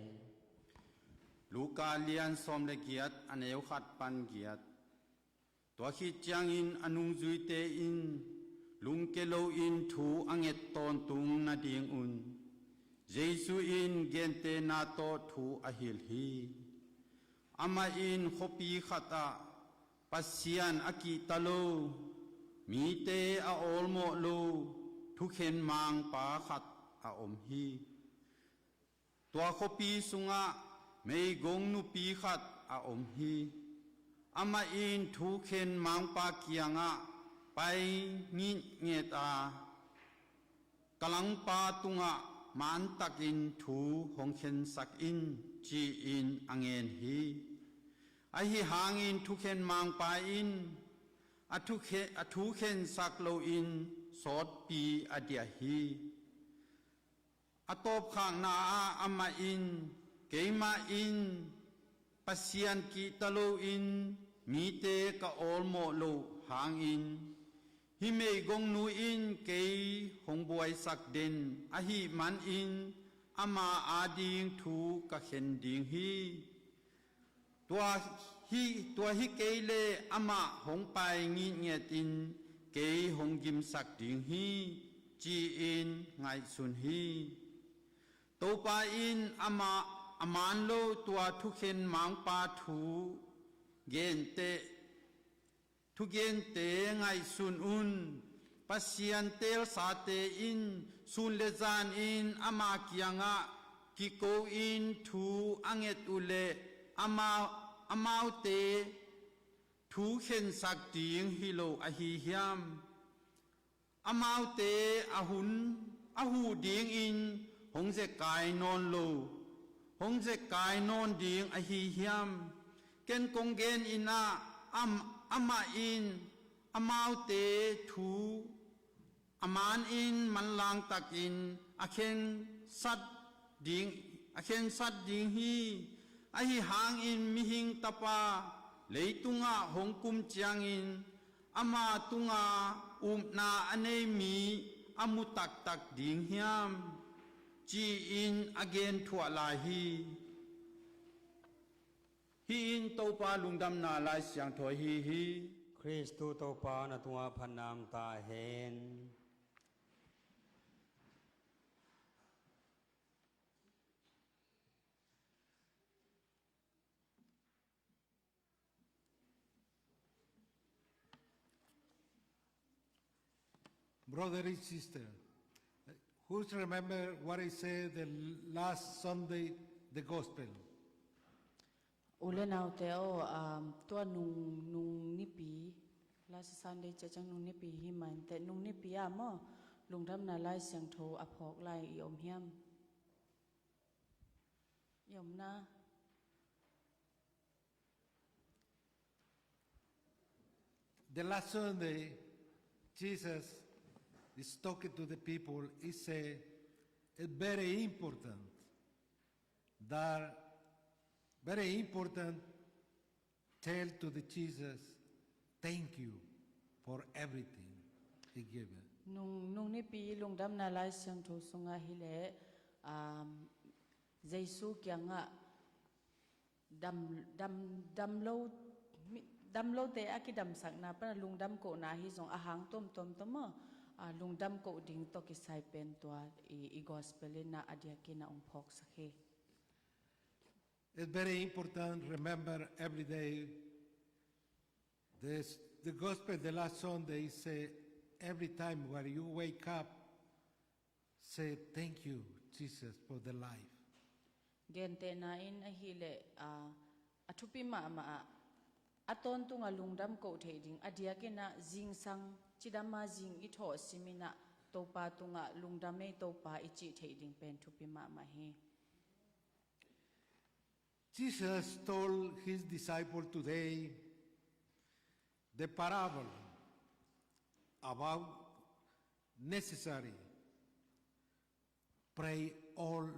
Luka lian sawm le giat, a neu khat pan giat. Tua khit ciangin a nungzuite in lungke loin thu a nget tawntung nadingun Jesu in gentehna tawh thu a hilh hi. Amah in khuapi khatah Pasian a kihta lo, mite a awlmawh lo thukhen mangpa khat a om hi. Tua khuapi sungah meigong nupi khat a om hi. Amah in thukhen mangpa kiangah pai ngitnget a, "Ka langpa tungah mantakin thu hong khensak in," ci-in a ngen hi. Ahi hangin thukhen mangpa in a thukhe-, a thu khensak loin sawtpi a diah hi. A tawpkhakna ah amah in, "Keimah in Pasian kihta loin mite ka awlmawh loh hangin hih meigongnu in kei hong buaisak den ahih manin ama ading thu ka khen ding hi. Tua hi, tua hi kei leh amah hong pai ngitngetin kei hong gimsak ding hi," ci-in ngaihsun hi. Topa in amah a man lo tua thukhen mangpa thu gente, thugente ngaihsun un. Pasian teelsate in sun le zanin ama kiangah kiko-in thu a nget uhleh amau, amaute thu khensak ding hi lo ahi hiam? Amaute a hun, a huh dingin hong zekai nawn lo, hong zekai nawn ding ahi hiam? Ken kong genin ah, am-, amah in amaute thu a manin manlang takin a khensat ding, a khensat ding hi. Ahi hangin Mihing Tapa leitungah hong kum ciangin ama tunga upna a nei mi a mu taktak ding hiam? Ci-in a gen thuah lai hi. Hih in Topa Lungdamna Lai Siangtho ahi hi. Khristu Topa, na tungah phatna om ta hen. Brother and sister, who's remember what I said the last Sunday, the gospel? U le naute aw, um, tua nung, nung nipi, last Sunday ciang nung nipi hi mah inteh, nung nipi ah maw, Lungdamna Lai Siangtho a phawk lai i om hiam? I omna. The last Sunday, Jesus is talking to the people. He say, "It's very important that, very important, tell to the Jesus, thank you for everything he given." Nung, nung nipi Lungdamna Lai Siangtho sungah hileh, um, Jesu kiangah dam, dam, dam lo, mi, dam lote a kidamsakna pan a lungdam kohna hi zong a hang tuamtuam tawh maw, a, lungdam koh ding tawh kisai pen tua i, i gospel in ah a diakin ah hong phawksak hi. It's very important, remember every day. This, the gospel, the last Sunday, say, "Every time when you wake up, say, 'Thank you, Jesus, for the life.'" Gentehna in ahileh, a, a thupi mahmah ah, a tawntung a lungdam koh theih ding, a diakin ah zingsang cidam a zing i thawh sim in ah Topa tungah lungdam ei Topa i cih theih ding pen thupi mahmah hi. Jesus told his disciple today the parable about necessary pray all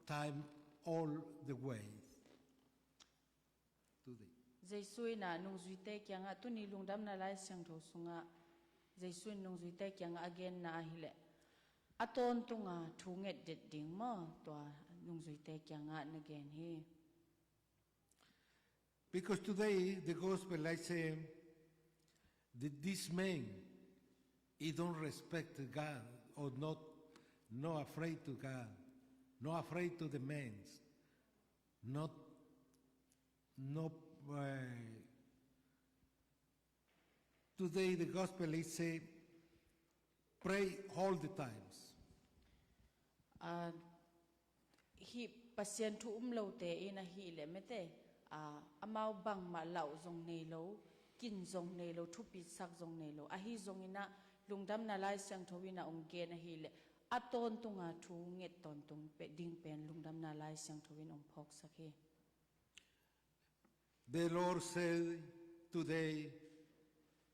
time, all the way. Today. Jesu in a nungzuite kiangah, tuni lungdamna Lai Siangtho sungah Jesu in nungzuite kiangah a genna ahileh a tawntunga thu nget det ding maw, tua nungzuite kiangah na gen hi. Because today the gospel, I say that this man, he don't respect God or not, not afraid to God, not afraid to the men, not, not. Uh, today the gospel is say, pray all the times. A, hih Pasian thu um lote in ahileh mete, a, amau bangmah lauh zong nei lo, kin zong nei lo, thupitsak zong nei lo. Ahi zonginah lungdamna Lai Siangtho in a ong gen ahileh a tawntunga thu nget tawntung pe, ding pen lungdamna Lai Siangtho in ong phawksak hi. The Lord said today,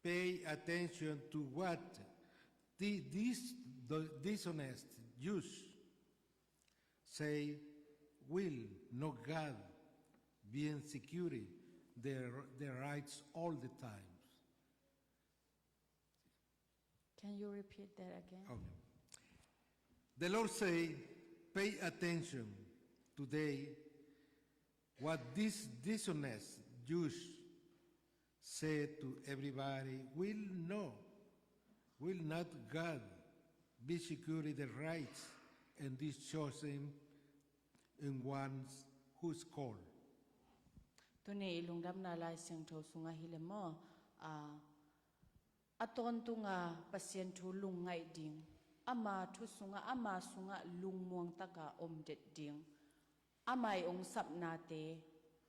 pay attention to what the, this, the dishonest Jews say, will not God be securing their, their rights all the times? Can you repeat that again? Okay. The Lord say, pay attention today what these dishonest Jews say to everybody, will no, will not God be securing the rights and these chosen in ones who's called? Tuni i lungdamna Lai Siangtho sungah hileh maw, a, a tawntunga Pasian thu lungngaih ding, ama thu sungah, ama sungah lungmuang taka om det ding, ama i ong sapnate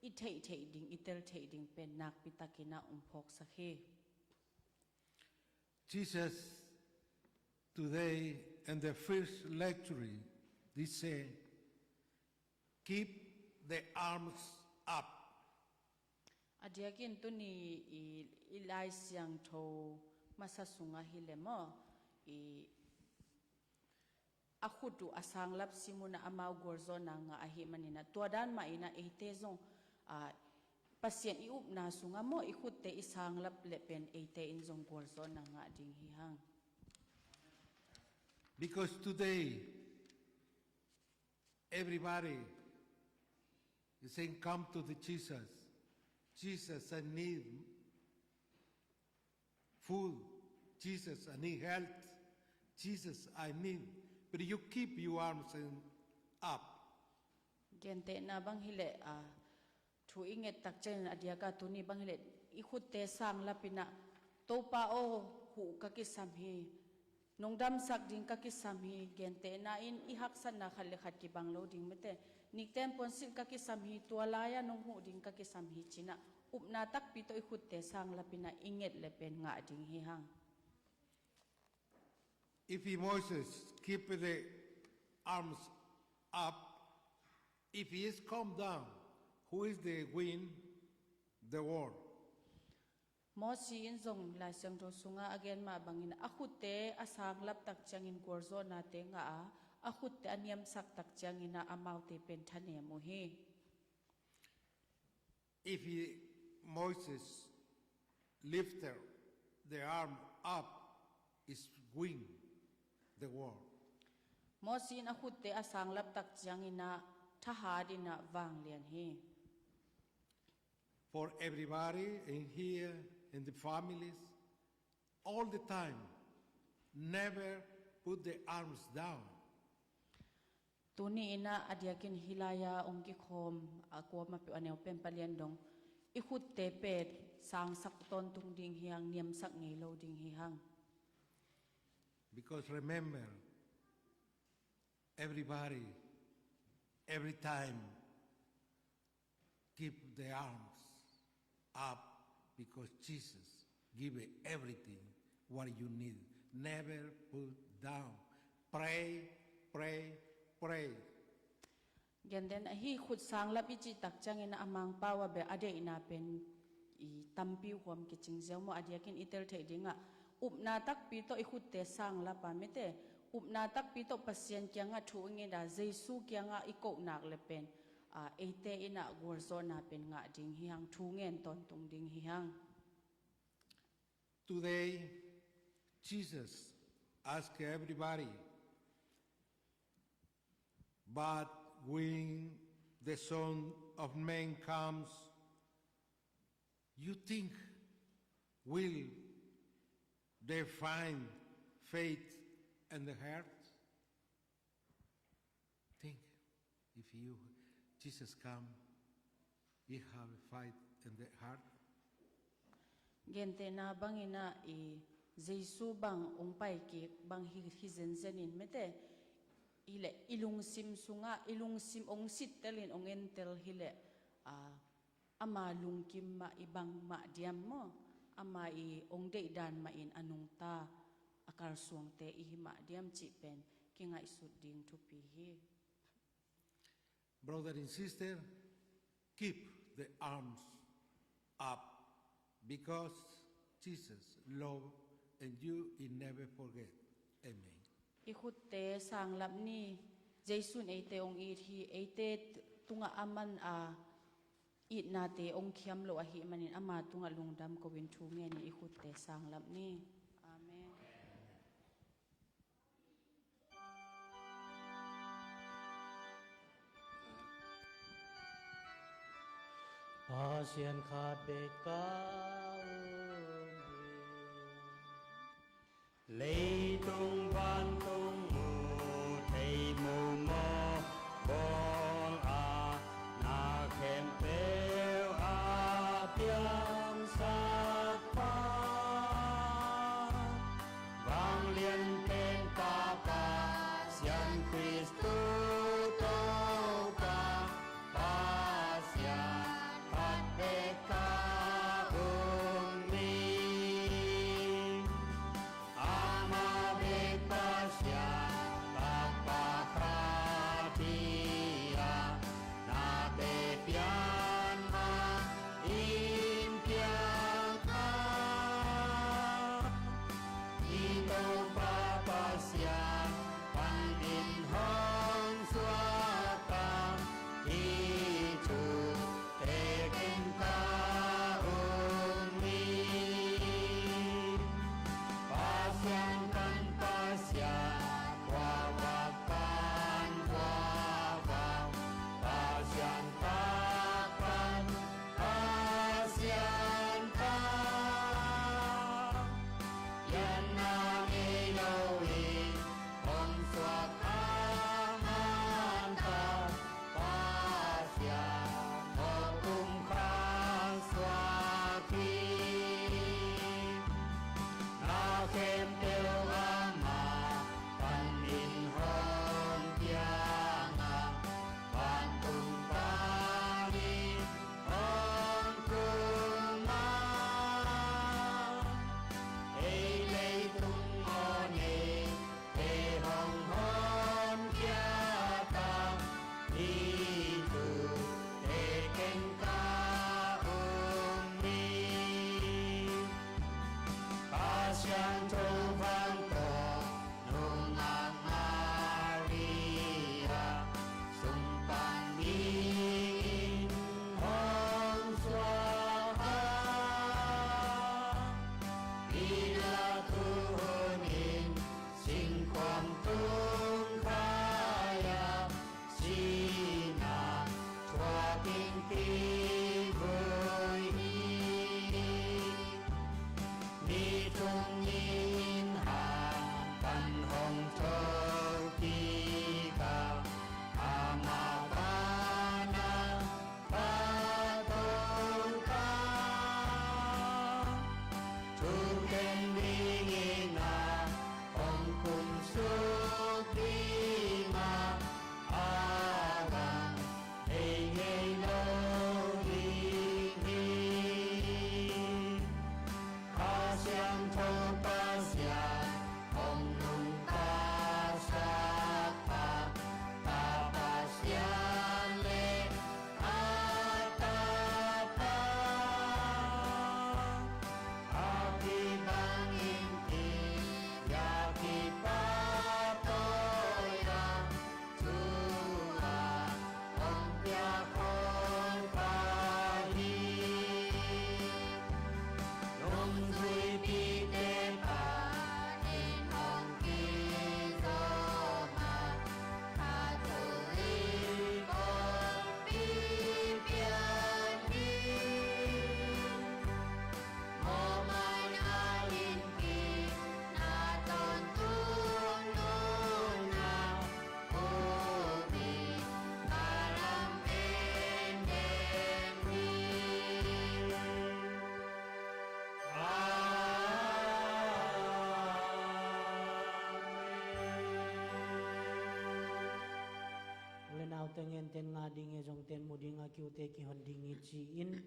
i theih theih ding, i tel theih ding pen nakpi takin a ong phawksak hi. Jesus today in the first lecture, they say, keep the arms up. A diakin tuni i, i Lai Siangtho masa sungah hileh maw, i a khut uh a sanglap simunah amau gualzawhna ngah ahih maninah, tua dan mah inah eite zong, a, Pasian i upna sungah maw, i khutte i sanglap leh pen eite in zong gualzawhna ngah ding hi hang. Because today, everybody is saying, come to the Jesus. Jesus, I need food. Jesus, I need health. Jesus, I need. But you keep your arms up. Gentehna bang hileh, a, thu i nget tak ciangin a diaka tuni bang hileh i khutte sanglapinah, Topa aw, huh ka kisam hi, nong damsak ding ka kisam hi, gentehna in i haksatna khat le khat kibang lo ding mete, nikten puansilh ka kisam hi, tua lai-a nong huh ding ka kisam hi cinah, upna takpi tawh i khutte sanglapinah i nget le pen ngah ding hi hang. If he, Moses, keep the arms up, if he is come down, who is the win the war? Mosi in zong Lai Siangtho sungah a gen mah bangin a khutte a sanglap tak ciangin gualzawhnate ngah a, a khutte a niamsak tak ciangin a amaute pen thanem uh hi. If he, Moses lifted the arm up, is win the war. Mosi in a khutte a sanglap tak ciangin a thahat in a vanglian hi. For everybody in here, in the families, all the time, never put the arms down. Tuni inah a diakin hilai-a ong kikhawm a kuamah peuh a neu pen palian dong i khutte pen sangsak tawntung ding hi hang, niamsak ngei lo ding hi hang. Because remember, everybody, every time, keep the arms up because Jesus give everything what you need. Never put down. Pray, pray, pray. Gentehna hih khut sanglap i cih tak ciangin a mangpau a bia a deihna pen i tampi huam kicing ziau maw, a diakin i tel theih dingah upna takpi tawh i khutte sanglap a mete, upna takpi tawh Pasian kiangah thu i nget a, Jesu kiangah i koh nak le pen a, eite in ah gualzawhna pen ngah ding hi hang, thu ngen tawntung ding hi hang. Today, Jesus asked everybody, "But when the Son of Man comes, you think, will they find faith in the heart?" Think, if you, Jesus come, you have faith in the heart. Gentehna bangin ah i Jesu bang hong pai kik bang hi, hi zenzen in mete, hileh i lungsim sungah, i lungsim hong sittel in hong entel hileh, a, ama lungkim mah i bang mah diam maw? Ama i hong deihdan mah in a nungta a kalsuangte i hi mah diam cih pen kingaihsut ding thupi hi. Brother and sister, keep the arms up because Jesus love and you, he never forget. Amen. I khutte sanglap ni. Jesu'n eite hong it hi, eite t-, tungah aman a itnate hong khiam lo ahih manin ama tungah lungdam ko-in thu ngenin i khutte sanglap ni. Amen. Pasian khat bek ka um hi. Leitung vantung mu thei mu maw, bawl a na khempeuh a piangsak pa, vanglian pen Pa Pasian Khristu Topa, Pasian khat bek ka um Ngenten ngah ding hi, zongten mu ding a, kiute kihon ding hi ci-in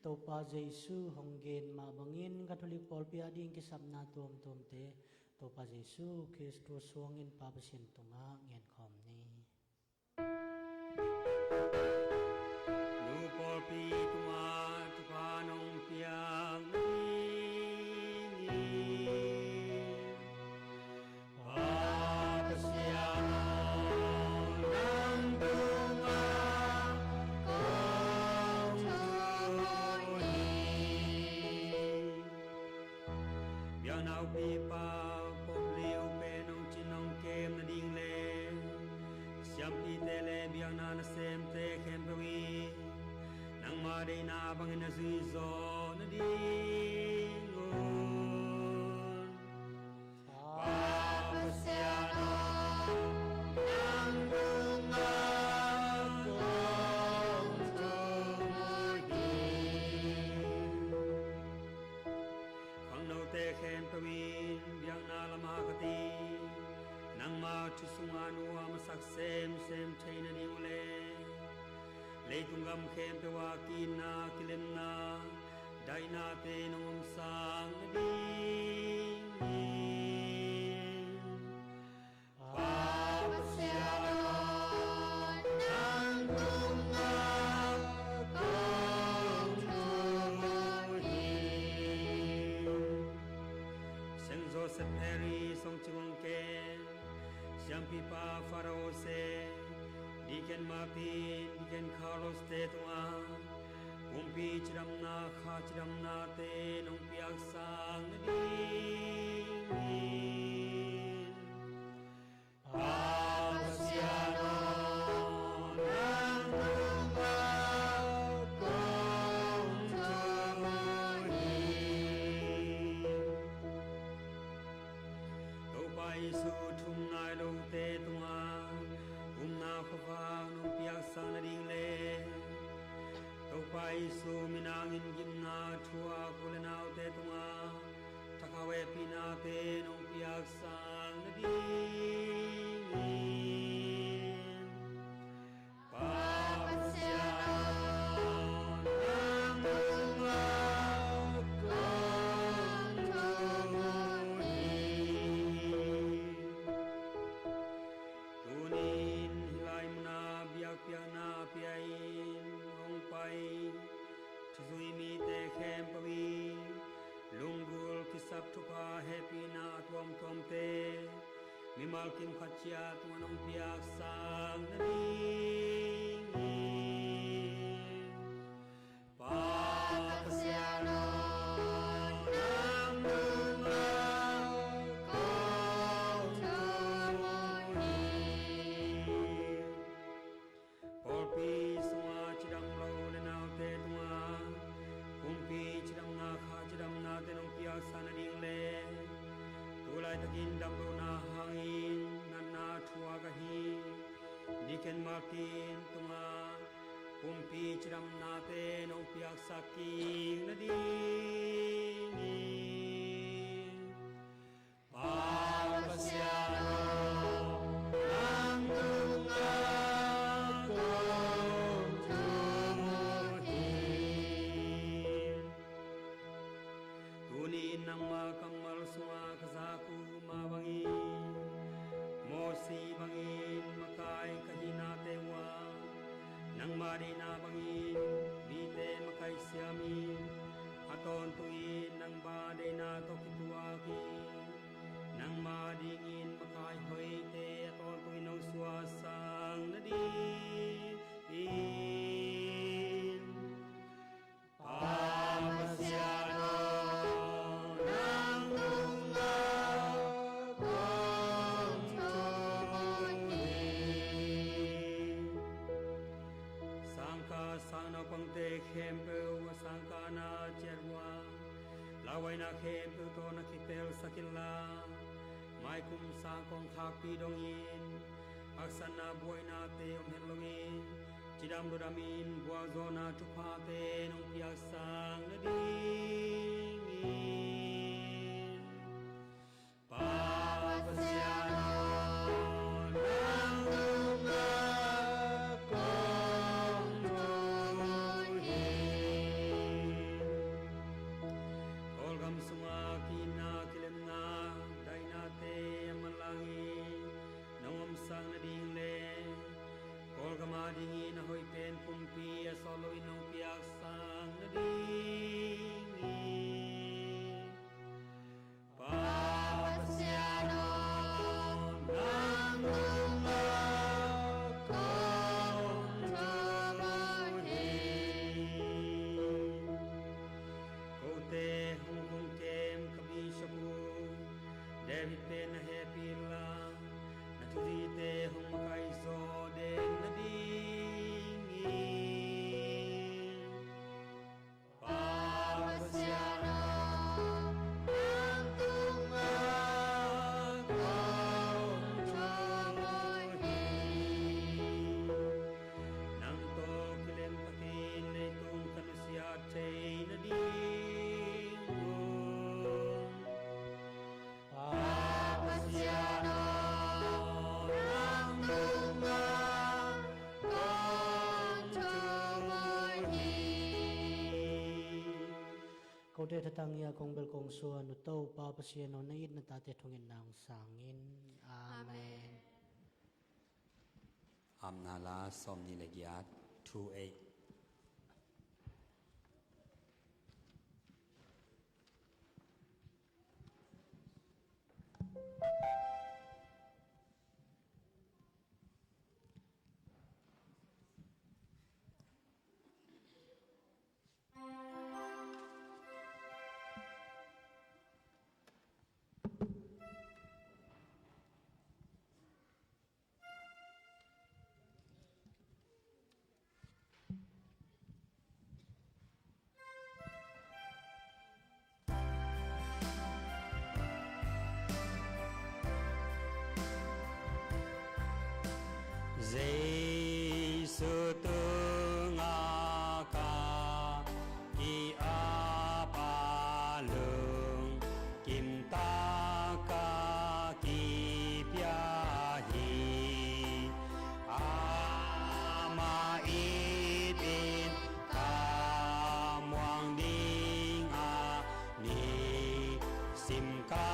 Topa Jesu hong gen mah bangin Catholic pawlpi a ding kisapna tuamtuamte Topa Jesu Khristu suangin Pa Pasian tungah ngenkhawm ni. Nu pawlpi tungah Topa nong piak ni. Pa Pasian aw, nang tungah kong thum hi. Biakna upipa Pope Leo pen hong cin hong kem nading le siampite le biakna nasemte khempeuh in nangma deihna bangin na zuihzawh nadingun Pa Pasian aw, nang tungah kong thum hi. Khangnote khempeuh in biakna lamah ka ti, nangma thu sungah nuam a sak semsem thei nading uh le leitung gam khempeuh ah ki-itna kilemna daihnate nong omsak nadingin Pa Pasian aw, nang tungah kong thum hi. Saint Joseph Parish hong cing hong kem siampipa Father Jose, Deacon Martin, Deacon Carlos te tungah pumpi cidamna, kha cidamnate nong piaksak nadingin Pa Pasian aw, nang tungah kong thum hi. Topa Jesu thu um nai lote tungah upna khuavak nong piaksak nading le Topa Jesu min hangin gimna thuak u le naute tungah thakhauh hehpihnate nong piaksak nadingin Pa Pasian aw, nang tungah kong thum hi. Tuni-in hih lai munah biakpiakna a pia-in hong pai thuzui mite khempeuh i lunggulh kisap thupha hehpihna a tuamtuamte mimal kim khat ciat tungah nong piaksak nadingin Pa Pasian aw, nang tungah kong thum hi. Pawlpi sungah cidam lo u le naute tungah pumpi cidamna, kha cidamnate nong piaksak nading le tu laitakin damlohna hangin natna thuak ahi Deacon Martin tungah pumpi cidamnate nong piaksak kik nadingin Pa Pasian aw, nang tungah kong thum hi. Tuni-in nangma kammal sungah ka zak uh mah bangin, Mosi bangin makai ka hihnate uah nangma deihna bangin mite makaih siamin, a tawntungin nangma deihna tawh kituakin nangma dingin makai hoihte a tawntungin nong suahsak nadingin Pa Pasian aw, nang tungah kong thum hi. Sangkah sangnaupangte khempeuh a sangkahna ciat uh a lauhuaina khempeuh tawh na kipelsak inla, maikum sangkawng khakpi dongin haksatna buaihnate om het loin cidam ludamin gualzawhna thuphate nong piaksak nadingin Pa Pasian aw, nang tungah Tate thatang hi a, kong bel kong suan uh Topa Pasian aw, na itna tate thungetna hong sang in. Amen. Amen. Amna la sawm nih le giat, two eight. Jesu tungah ka ki-ap a, lungkim tak ka kipia hi. Amah it in ka muang ding a, nisim ka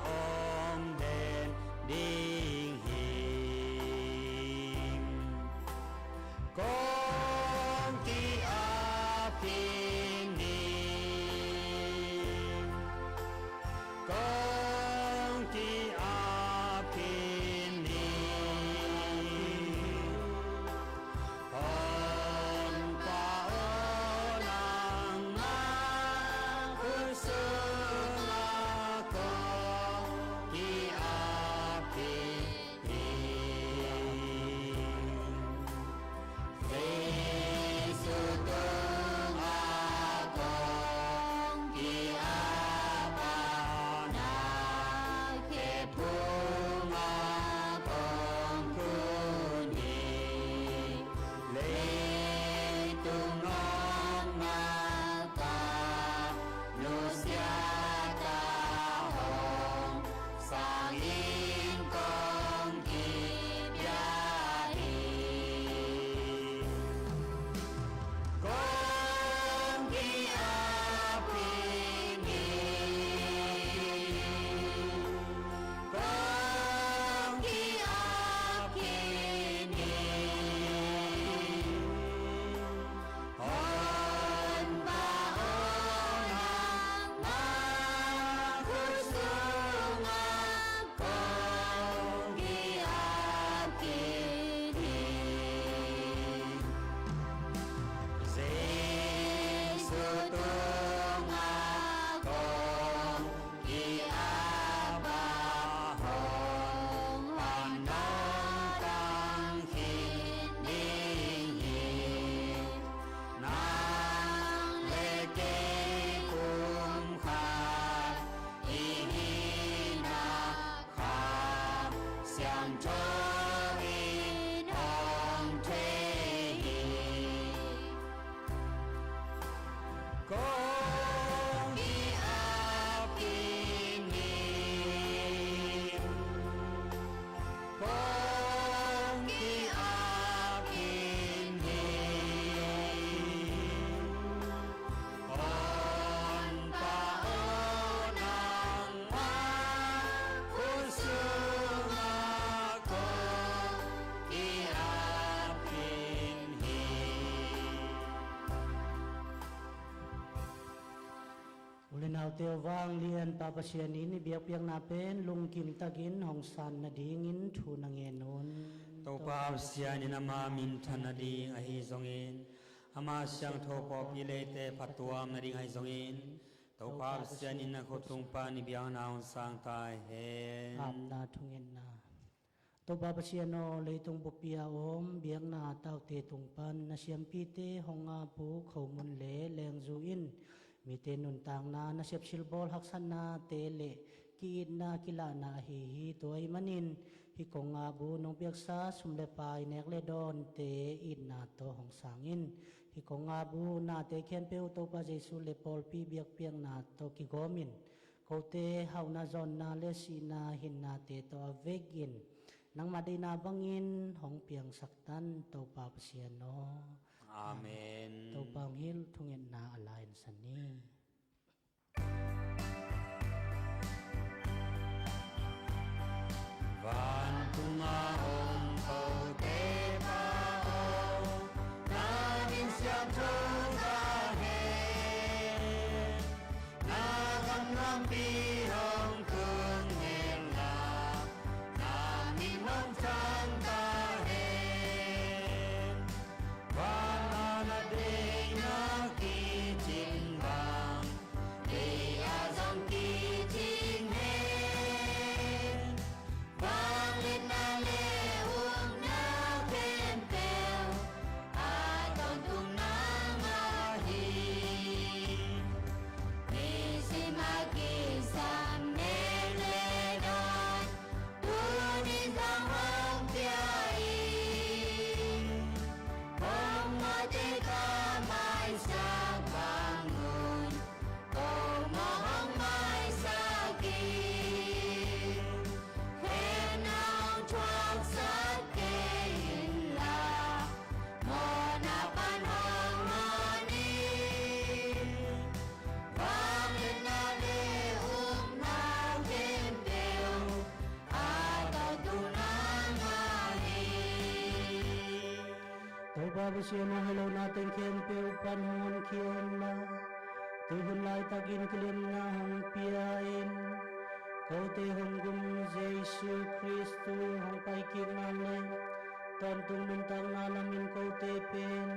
om den ding hi. Kong ki-ap khin hi. Kong ki-ap khin hi. Honpa aw, nangmah khut sungah kong ki-ap khin hi. Jesu tungah kong ki-ap a, na khe phungah kong khun hi. Leitung nopna ka nusia ta, hong sang in kong kipia hi. Kong ki-ap khin hi. Kong ki-ap khin hi. Honpa aw, nangmah khut sungah kong ki-ap khin hi. Jesu tungah kong ki-ap a, hong pan nong tang khin ding hi. Nang le kei kum khat i hihna, Kha Siangtho in hong thei hi. Kong ki-ap khin hi. Kong ki-ap khin hi. Honpa aw, nangmah khut sungah kong ki-ap khin hi. U le naute aw, vanglian Pa Pasian in i biakpiakna pen lungkim takin hong san nadingin thu na ngen un. Topa Pasian in ama minthan nading ahi zongin, ama siangtho pawlpi leite phattuam nading ahi zongin, Topa Pasian in na khut tung pan i biakna hong sang ta hen. Amna thungetna. Topa Pasian aw, leitung bupi a om biakna taute tung pan na siampite hong ap uh khomun le lengzu in mite nuntakna, nasep silbawl haksatnate le ki-itna kilahna ahi hi. Tua ahih manin hih kong ap uh nong piaksa sum le pai, nek le dawnte itna tawh hong sang in. Hih kong ap uh nate khempeuh Topa Jesu le pawlpi biakpiakna tawh kigawm in, kote hauhna, zawnna le sihna hinnate tawh a vek in nangmah deihna bangin hong piangsak tan, Topa Pasian aw. Amen. Topa hong hilh, thungetna a la ensak ni. Hong kote Pa aw, na min siangtho ta hen. Na gam lampi hong tung hen la, na min hong thang ta hen. Van a na deihna kicing bang, kei a zong kicing hen. Vangliatna le upna khempeuh a tawntung nangmah hi. Nisim a kisam neng le dawn, tuni zong hong pia in. Hong mawhte ka maisak bang un, ko mawh hong maisak in. Hehna hong thuaksak kei in la, mawhna pan hong hon in. Vangliatna le upna khempeuh a tawntung nangmah hi. Topa Pasian aw, hih lohna teng khempeuh pan hong honkhia in la, tu hun laitakin kilemna hong pia in. Kote hong gum Jesu Khrist hong paikikna le tawntung nuntakna lamin kote pen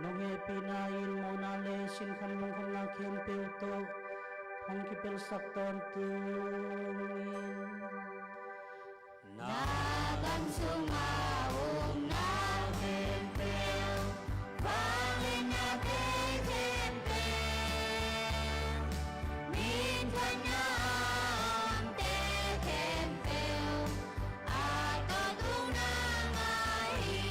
nong hehpihna in mawhna le sinkham lungkhamna khempeuh tawh hong kipelsak tawntung in. Na gam sungah upna khempeuh, vangliatnate khempeuh, minthanna a omte khempeuh, a tawntung nangmah hi.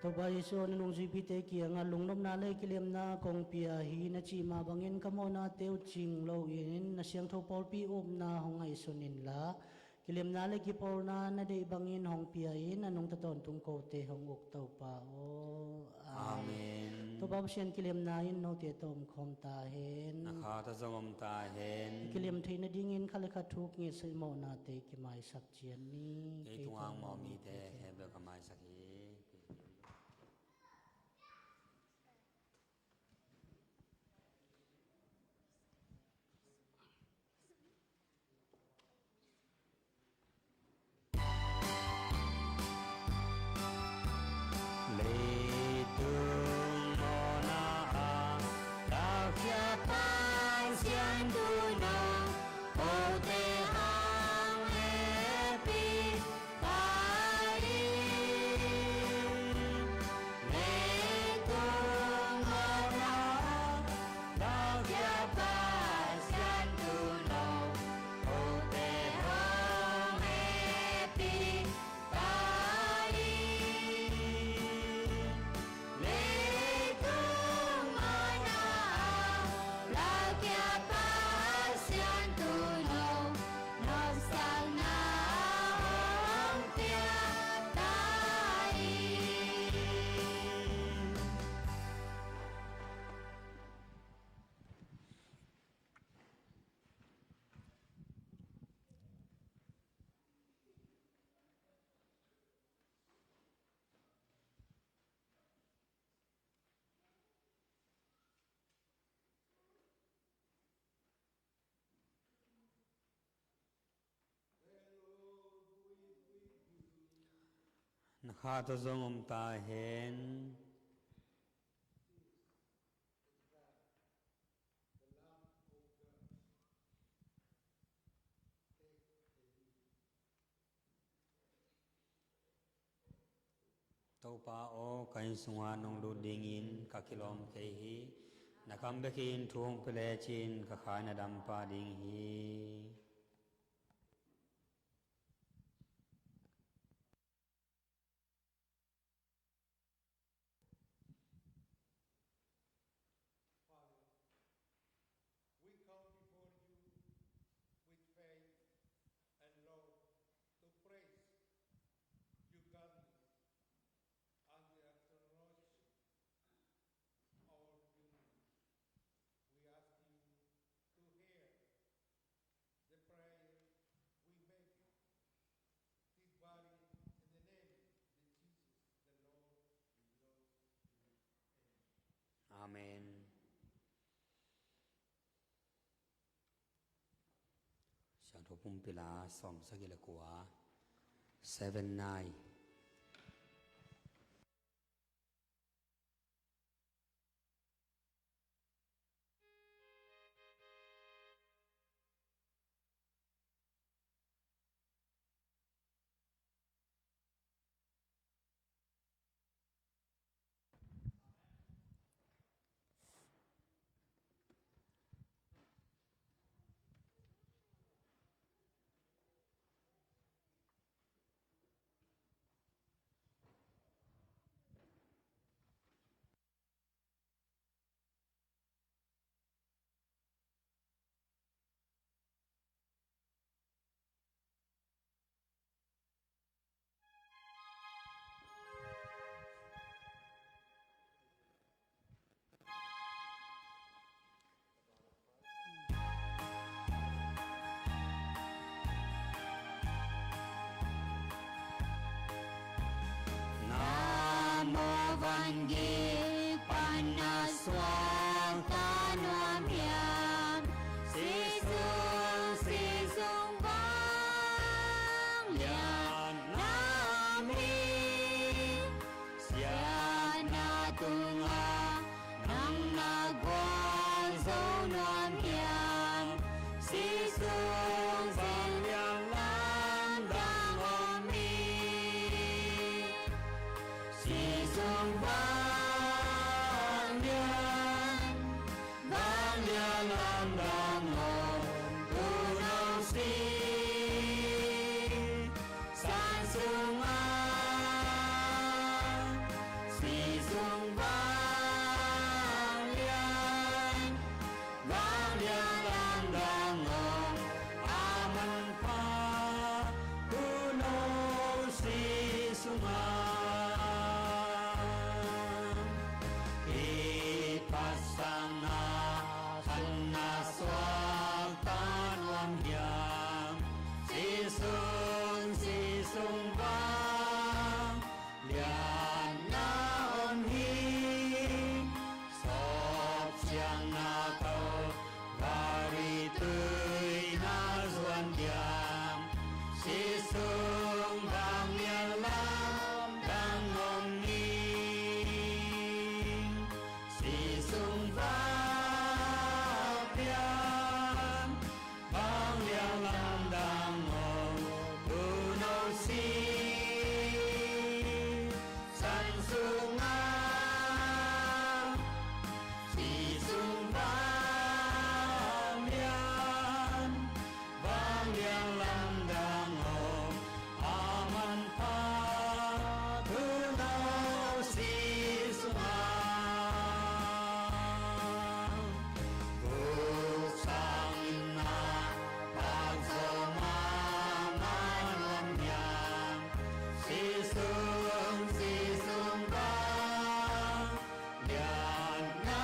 Topa Jesu, na nungzuipite kiangah lungnopna le kilemna kong pia hi, na cih mah bangin ka mawhnate uh cing loin na siangtho pawlpi upna hong ngaihsun inla, kilemna le kipawlna na deih bangin hong pia in, a nungta tawntung kote hong uk Topa aw. Amen. Topa Pasian kilemna in note tawh omkhawm ta hen. Na kha tawh zong om ta hen. I kilem theih nadingin khat le khat thuk ngetsak, mawhnate kimaisak ciat ni. Kei tungah mawh mite khempeuh ka maisak hi. Leitung mawhna ah lakkhiat Pasian tuuno, kote hong hehpih ta hi. Leitung mawhna ah lakkhiat Pasian tuuno, kote hong hehpih ta hi. Leitung mawhna ah lakkhiat Pasian tuuno, nopsakna hong pia ta hi. Na kha tawh zong om ta hen. Topa aw, ka inn sungah nong lut dingin ka kilawm kei hi. Na kam bekin thu hong pia lecin ka kha na dam pah ding hi. Father, we come before you with faith and love to praise your goodness and to acknowledge our human. We ask you to hear Pumpila sawm sagih le kua, seven nine. Na mawh vangik pan na suakta nuam hiam? Sisun, sisun vanglian na om hi. Siatna tungah nang na gualzo nuam hiam? Sisun vanglian lamdang om hi. Sisun vanglian, vanglian lamdang om, tuuno si san sungah. Sisun vanglian, vanglian lamdang om, a manpha tuuno si sungah. Kiphatsakna khat na suakta nuam hiam? Sisun, sisun vanglian na om hi. Sawpsiangna Kalvari tui na zuan hiam? Sisun vanglian lamdang om hi. Sisun vanglian, vanglian lamdang om, tuuno si san sungah. Sisun vanglian, vanglian lamdang om, a manpha tuuno si sungah. Vuk sang in na phak zaw mahmah nuam hiam? Sisun, sisun vanglian na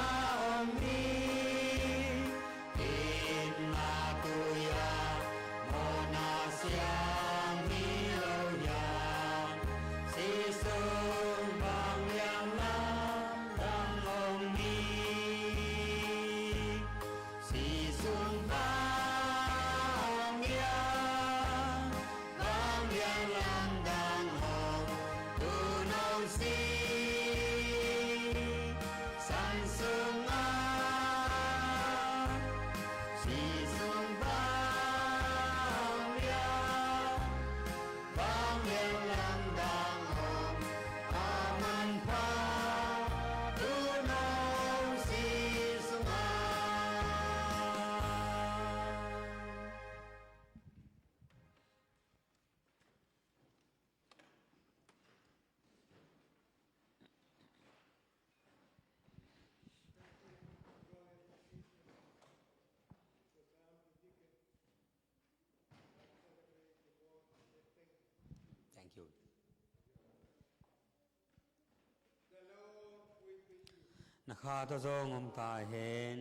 om hi. Itna tui-ah mawhna siam hi lo hiam? Sisun vanglian lamdang om hi. Sisun vanglian, vanglian lamdang om, tuuno si san sungah. Sisun vanglian, vanglian lamdang om, a manpha tuuno si sungah. Thank you. Na kha tawh zong om ta hen.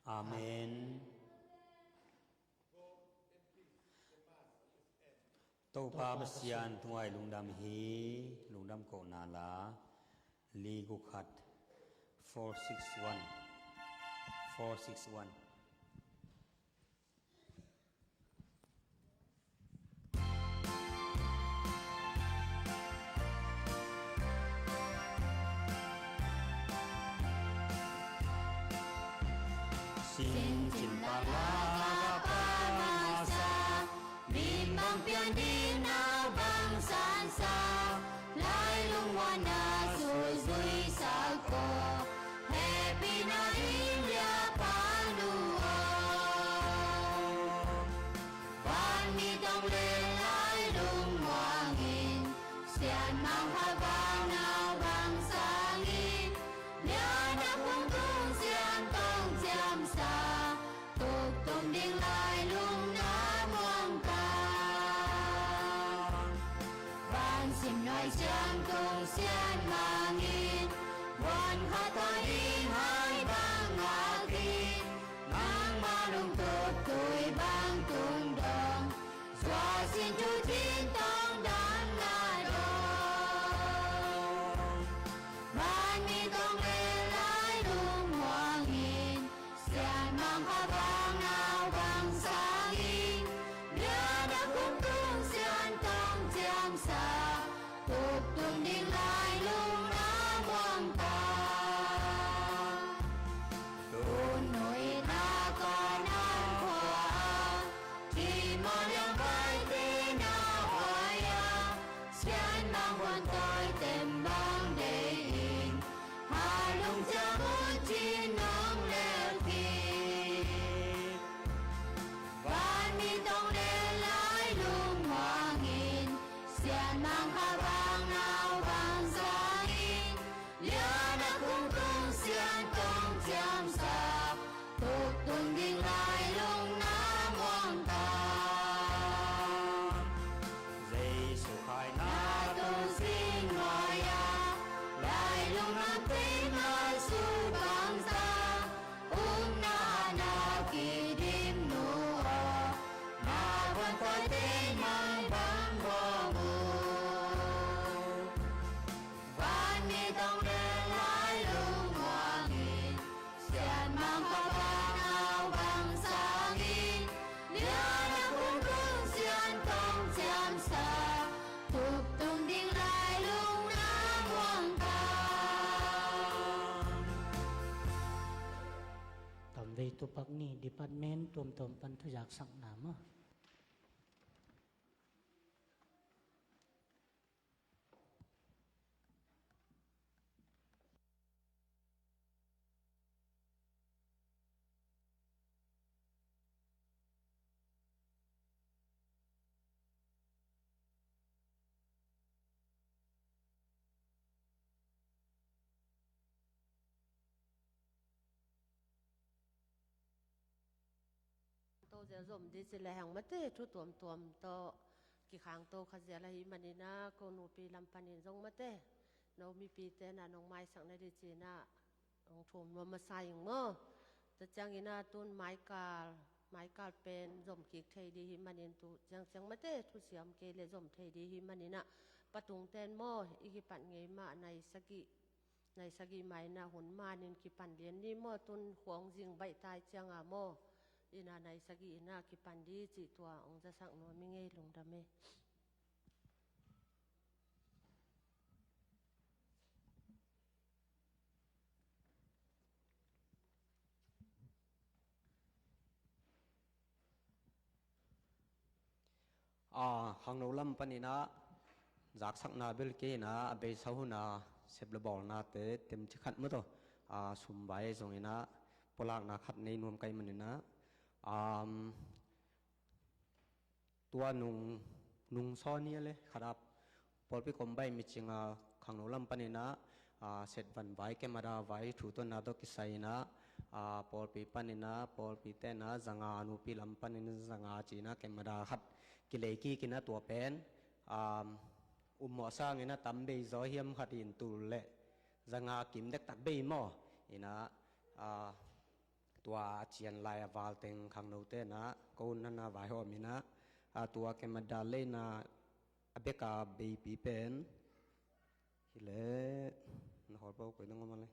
Amen. Topa Pasian tungah i lungdam hi. Lungdam kohna la. Li guk khat. Four six one. Four six one. Sin cin palaka pa masa, min bang pian in a bang sansa, lai lungwana suzui sako, happy na in lia panu o. Van mi tong le lai lungmuang in, sian mang ha bang nau bang sang in, lia na kung tung sian tong ciam sa, tuk tung ding lai lung na muang ta. Van sim nuai siam tung sian mang in, van khat ta ding hai bang a kin, nang ma lung tuk tui bang tung dong, sua sin tu tin tong dan na dong. Van mi tong le lai lungmuang in, sian mang kha bang nau bang sang in, lia na kung tung sian tong ciam sa, tuk tung ding lai lung na muang ta. Tun nui na ka nang khua, ki ma liang bai te na huai a, sian mang huan toi tem bang dei in, ha lung cia mun cin nong lel ki. Van mi tong le lai lungmuang in, sian mang kha bang nau bang sang in, lia na kung tung sian tong ciam sa, tuk tung ding lai lung na muang ta. Jesu khai na tun sin nuai a, lai lung nam tei na su bang sa, um na na ki dim nu o, na buan koi tei mang bang bong u. Van mi tong le lai lungmuang in, sian mang kha bang nau bang sang in, lia na kung tung sian tong ciam sa, tuk tung ding lai lung na muang ta. Tam vei tupak ni department tuamtuam pan thu zaksakna ma. To zel zom di ci le hang mate thu tuamtuam tawh kikhangto kha zel ahi maninah ko nupi lam panin zong mate no mipite na nong maisak na di cinah hong thum nuam masa ing maw? Tua cianginah tun maikal maikal pen zom kik thei di hi manin tu ciangciang mate thusiam kei le zom thei di hi maninah patung ten maw i kipat ngei mah nai sagih nai sagih mah inah hun manin kipan lian ni maw? Tun khuang zing baih tai cianga maw? Inah nai sagih inah kipan di cih tua hong zasak nuam i ngei lungdam e. A, khangno lam paninah zaksakna bel kei inah a beisa huna sep le bawlnate temci khat maw taw, a, sumbai zonginah pulakna khat nei nuam kai maninah, um, tua nung nung saw ni a le khatap pawlpi kom bai mi cinga khangno lam paninah, a, set van vai kemada vai thu tonna tawh kisai inah, a, pawlpi paninah pawlpi tenah zanga nupi lam panin zanga cinah kemada khat kilei kik inah tua pen, a, um mawh sanginah tam bei zaw hiam khat in tul le zanga kim dektak bei maw? Inah, a, tua a cian lai a val teng khangno tenah ko nana vai hawm inah, a, tua kemada leina a beka beipi pen hi le na hawlpo koi dang om a le.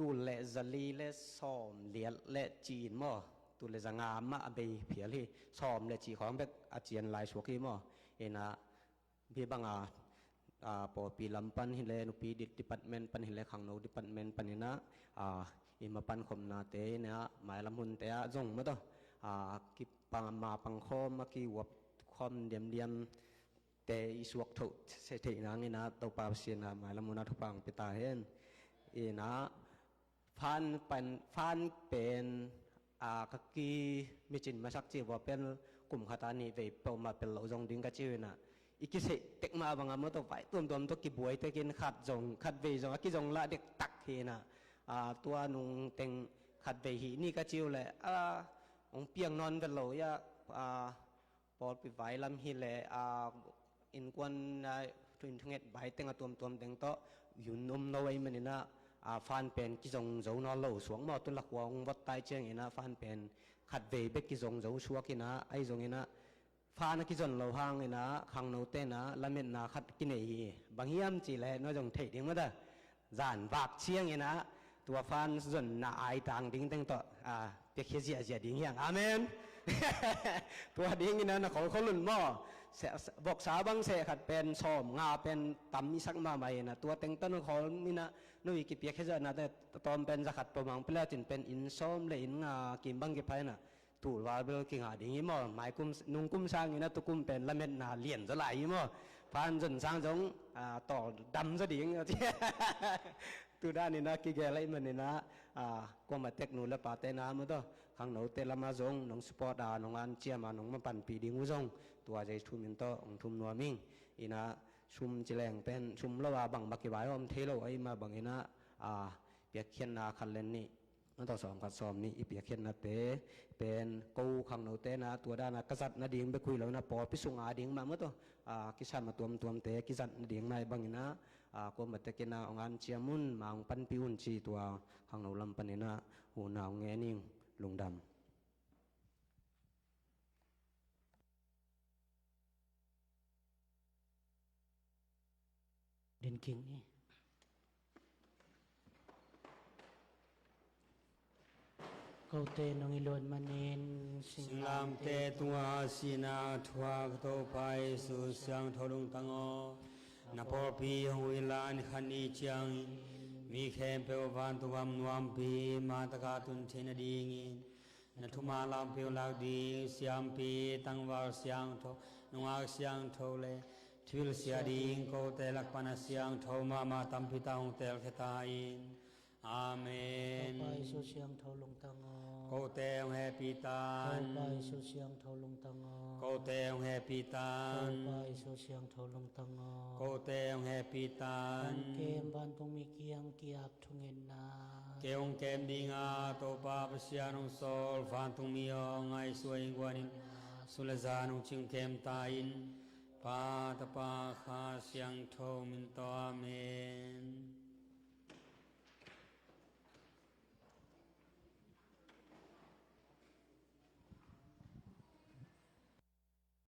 tul le zali le sawm liat le cin maw, tul le zanga mah a bei phial hi. Sawm le cih khawng bek a cian lai suak hi maw. Ina, hi banga, a, pawlpi lam pan hi le, nupi di-, department pan hi le, khangno department pan ina, a, i ma pan khopnate ina, mailam hunte ah zong maw taw, a, kipang ma pang khawm a kiuap khawm diamdiam te i suak thoh se theih nang ina, Topa Pasian a mailam hun a thupha hong pia ta hen. Ina, fan pen, fan pen, a, ka ki micin masak ci vua pen kum khat a nih vei peuhmah pel lo zong ding ka ci uh ina, i kiseih tek mah banga maw taw vai tuamtuam tawh kibuai tekin khat zong, khat vei zong a kizong lah dektak hi ina, a, tua nung teng khat vei hih ni ka ci uh leh, a, hong piang nawn vet lo ia, a, pawlpi vai lam hi le, a, innkuan, a, thu in thunget vai teng a tuamtuam teng tawh yun om no ei man ina, a, fan pen kizong zo nawn lo suak maw, tu lakhua hong vot tai ciang ina fan pen khat vei bek kizong zo suak ina, ahi zong ina fan a kizon lo hang ina khangnote ina lametna khat kinei hi. Bang hiam ci le no zong theih ding maw taw. Zan vak ciang ina tua fan zonna ai tang ding teng tawh, a, piakhia ziahziah ding hiang. Amen. Tua ding ina na khol khol un maw. Se, se, voksa bang se khat pen sawm nga pen tam i sak mahmah ina tua teng tawh na khol ina no i kipiakhia ziahna te tawm pen za khat pawh mang pila cin pen inn sawm le inn nga kim bang kipha ina. Tul val bel kingah ding hi maw, maikum, nungkum sang ina tukum pen lametna lian zaw lai hi maw. Fan zon sang zong, a, tawl dam zaw ding. Tu dan ina kigel ahih man ina, a, kuamah tek nu le pate na maw taw, khangnote lamah zong nong support a, nong anciam a, nong mapanpih ding uh zong tua Jesu min tawh hong thum nuam ing. Ina sum ci leng pen sum lo a bangmah kivai om thei lo ahih mah bang ina, a, piakkhiatna khat le nih maw taw, sawm khat sawm nih i piakkhiatnate pen ko khangnote na tua dana ka zat nading bek uh hi lo ina pawlpi sunga ding mah maw taw, a, kisam a tuamtuamte kizat nading mah bang ina, a, kuamah tek ina hong anciam un, ma hong panpih un ci tua khangno lam pan ina huhna hong ngen ing. Lungdam. Din king i. Kote nong i luat manin singlamte tungah sihna thuak Topa Jesu siangtho lungtang aw. Na pawlpi hong huih lai ni khat ni ciangin mi khempeuh vantung gam nuampi mah takah tun theih nadingin na thuman lampi hong lak ding siampi tangval siangtho, nungak siangtho le thil sia ding kote lak pan a siangtho mahmah tampi tak hong telkhia ta in. Amen. Topa Jesu siangtho lungtang aw. Kote hong hehpih tan. Topa Jesu siangtho lungtang aw. Kote hong hehpih tan. Topa Jesu siangtho lungtang aw. Kote hong hehpih tan. Hong kem vantung mi kiang ki-ap thungetna. Kei hong kem dinga Topa Pasian hong sawl vantung mi aw, ngaihsut in guan in, sun le zan hong cing kem ta in. Pa, Tapa, Kha Siangtho min tawh, amen.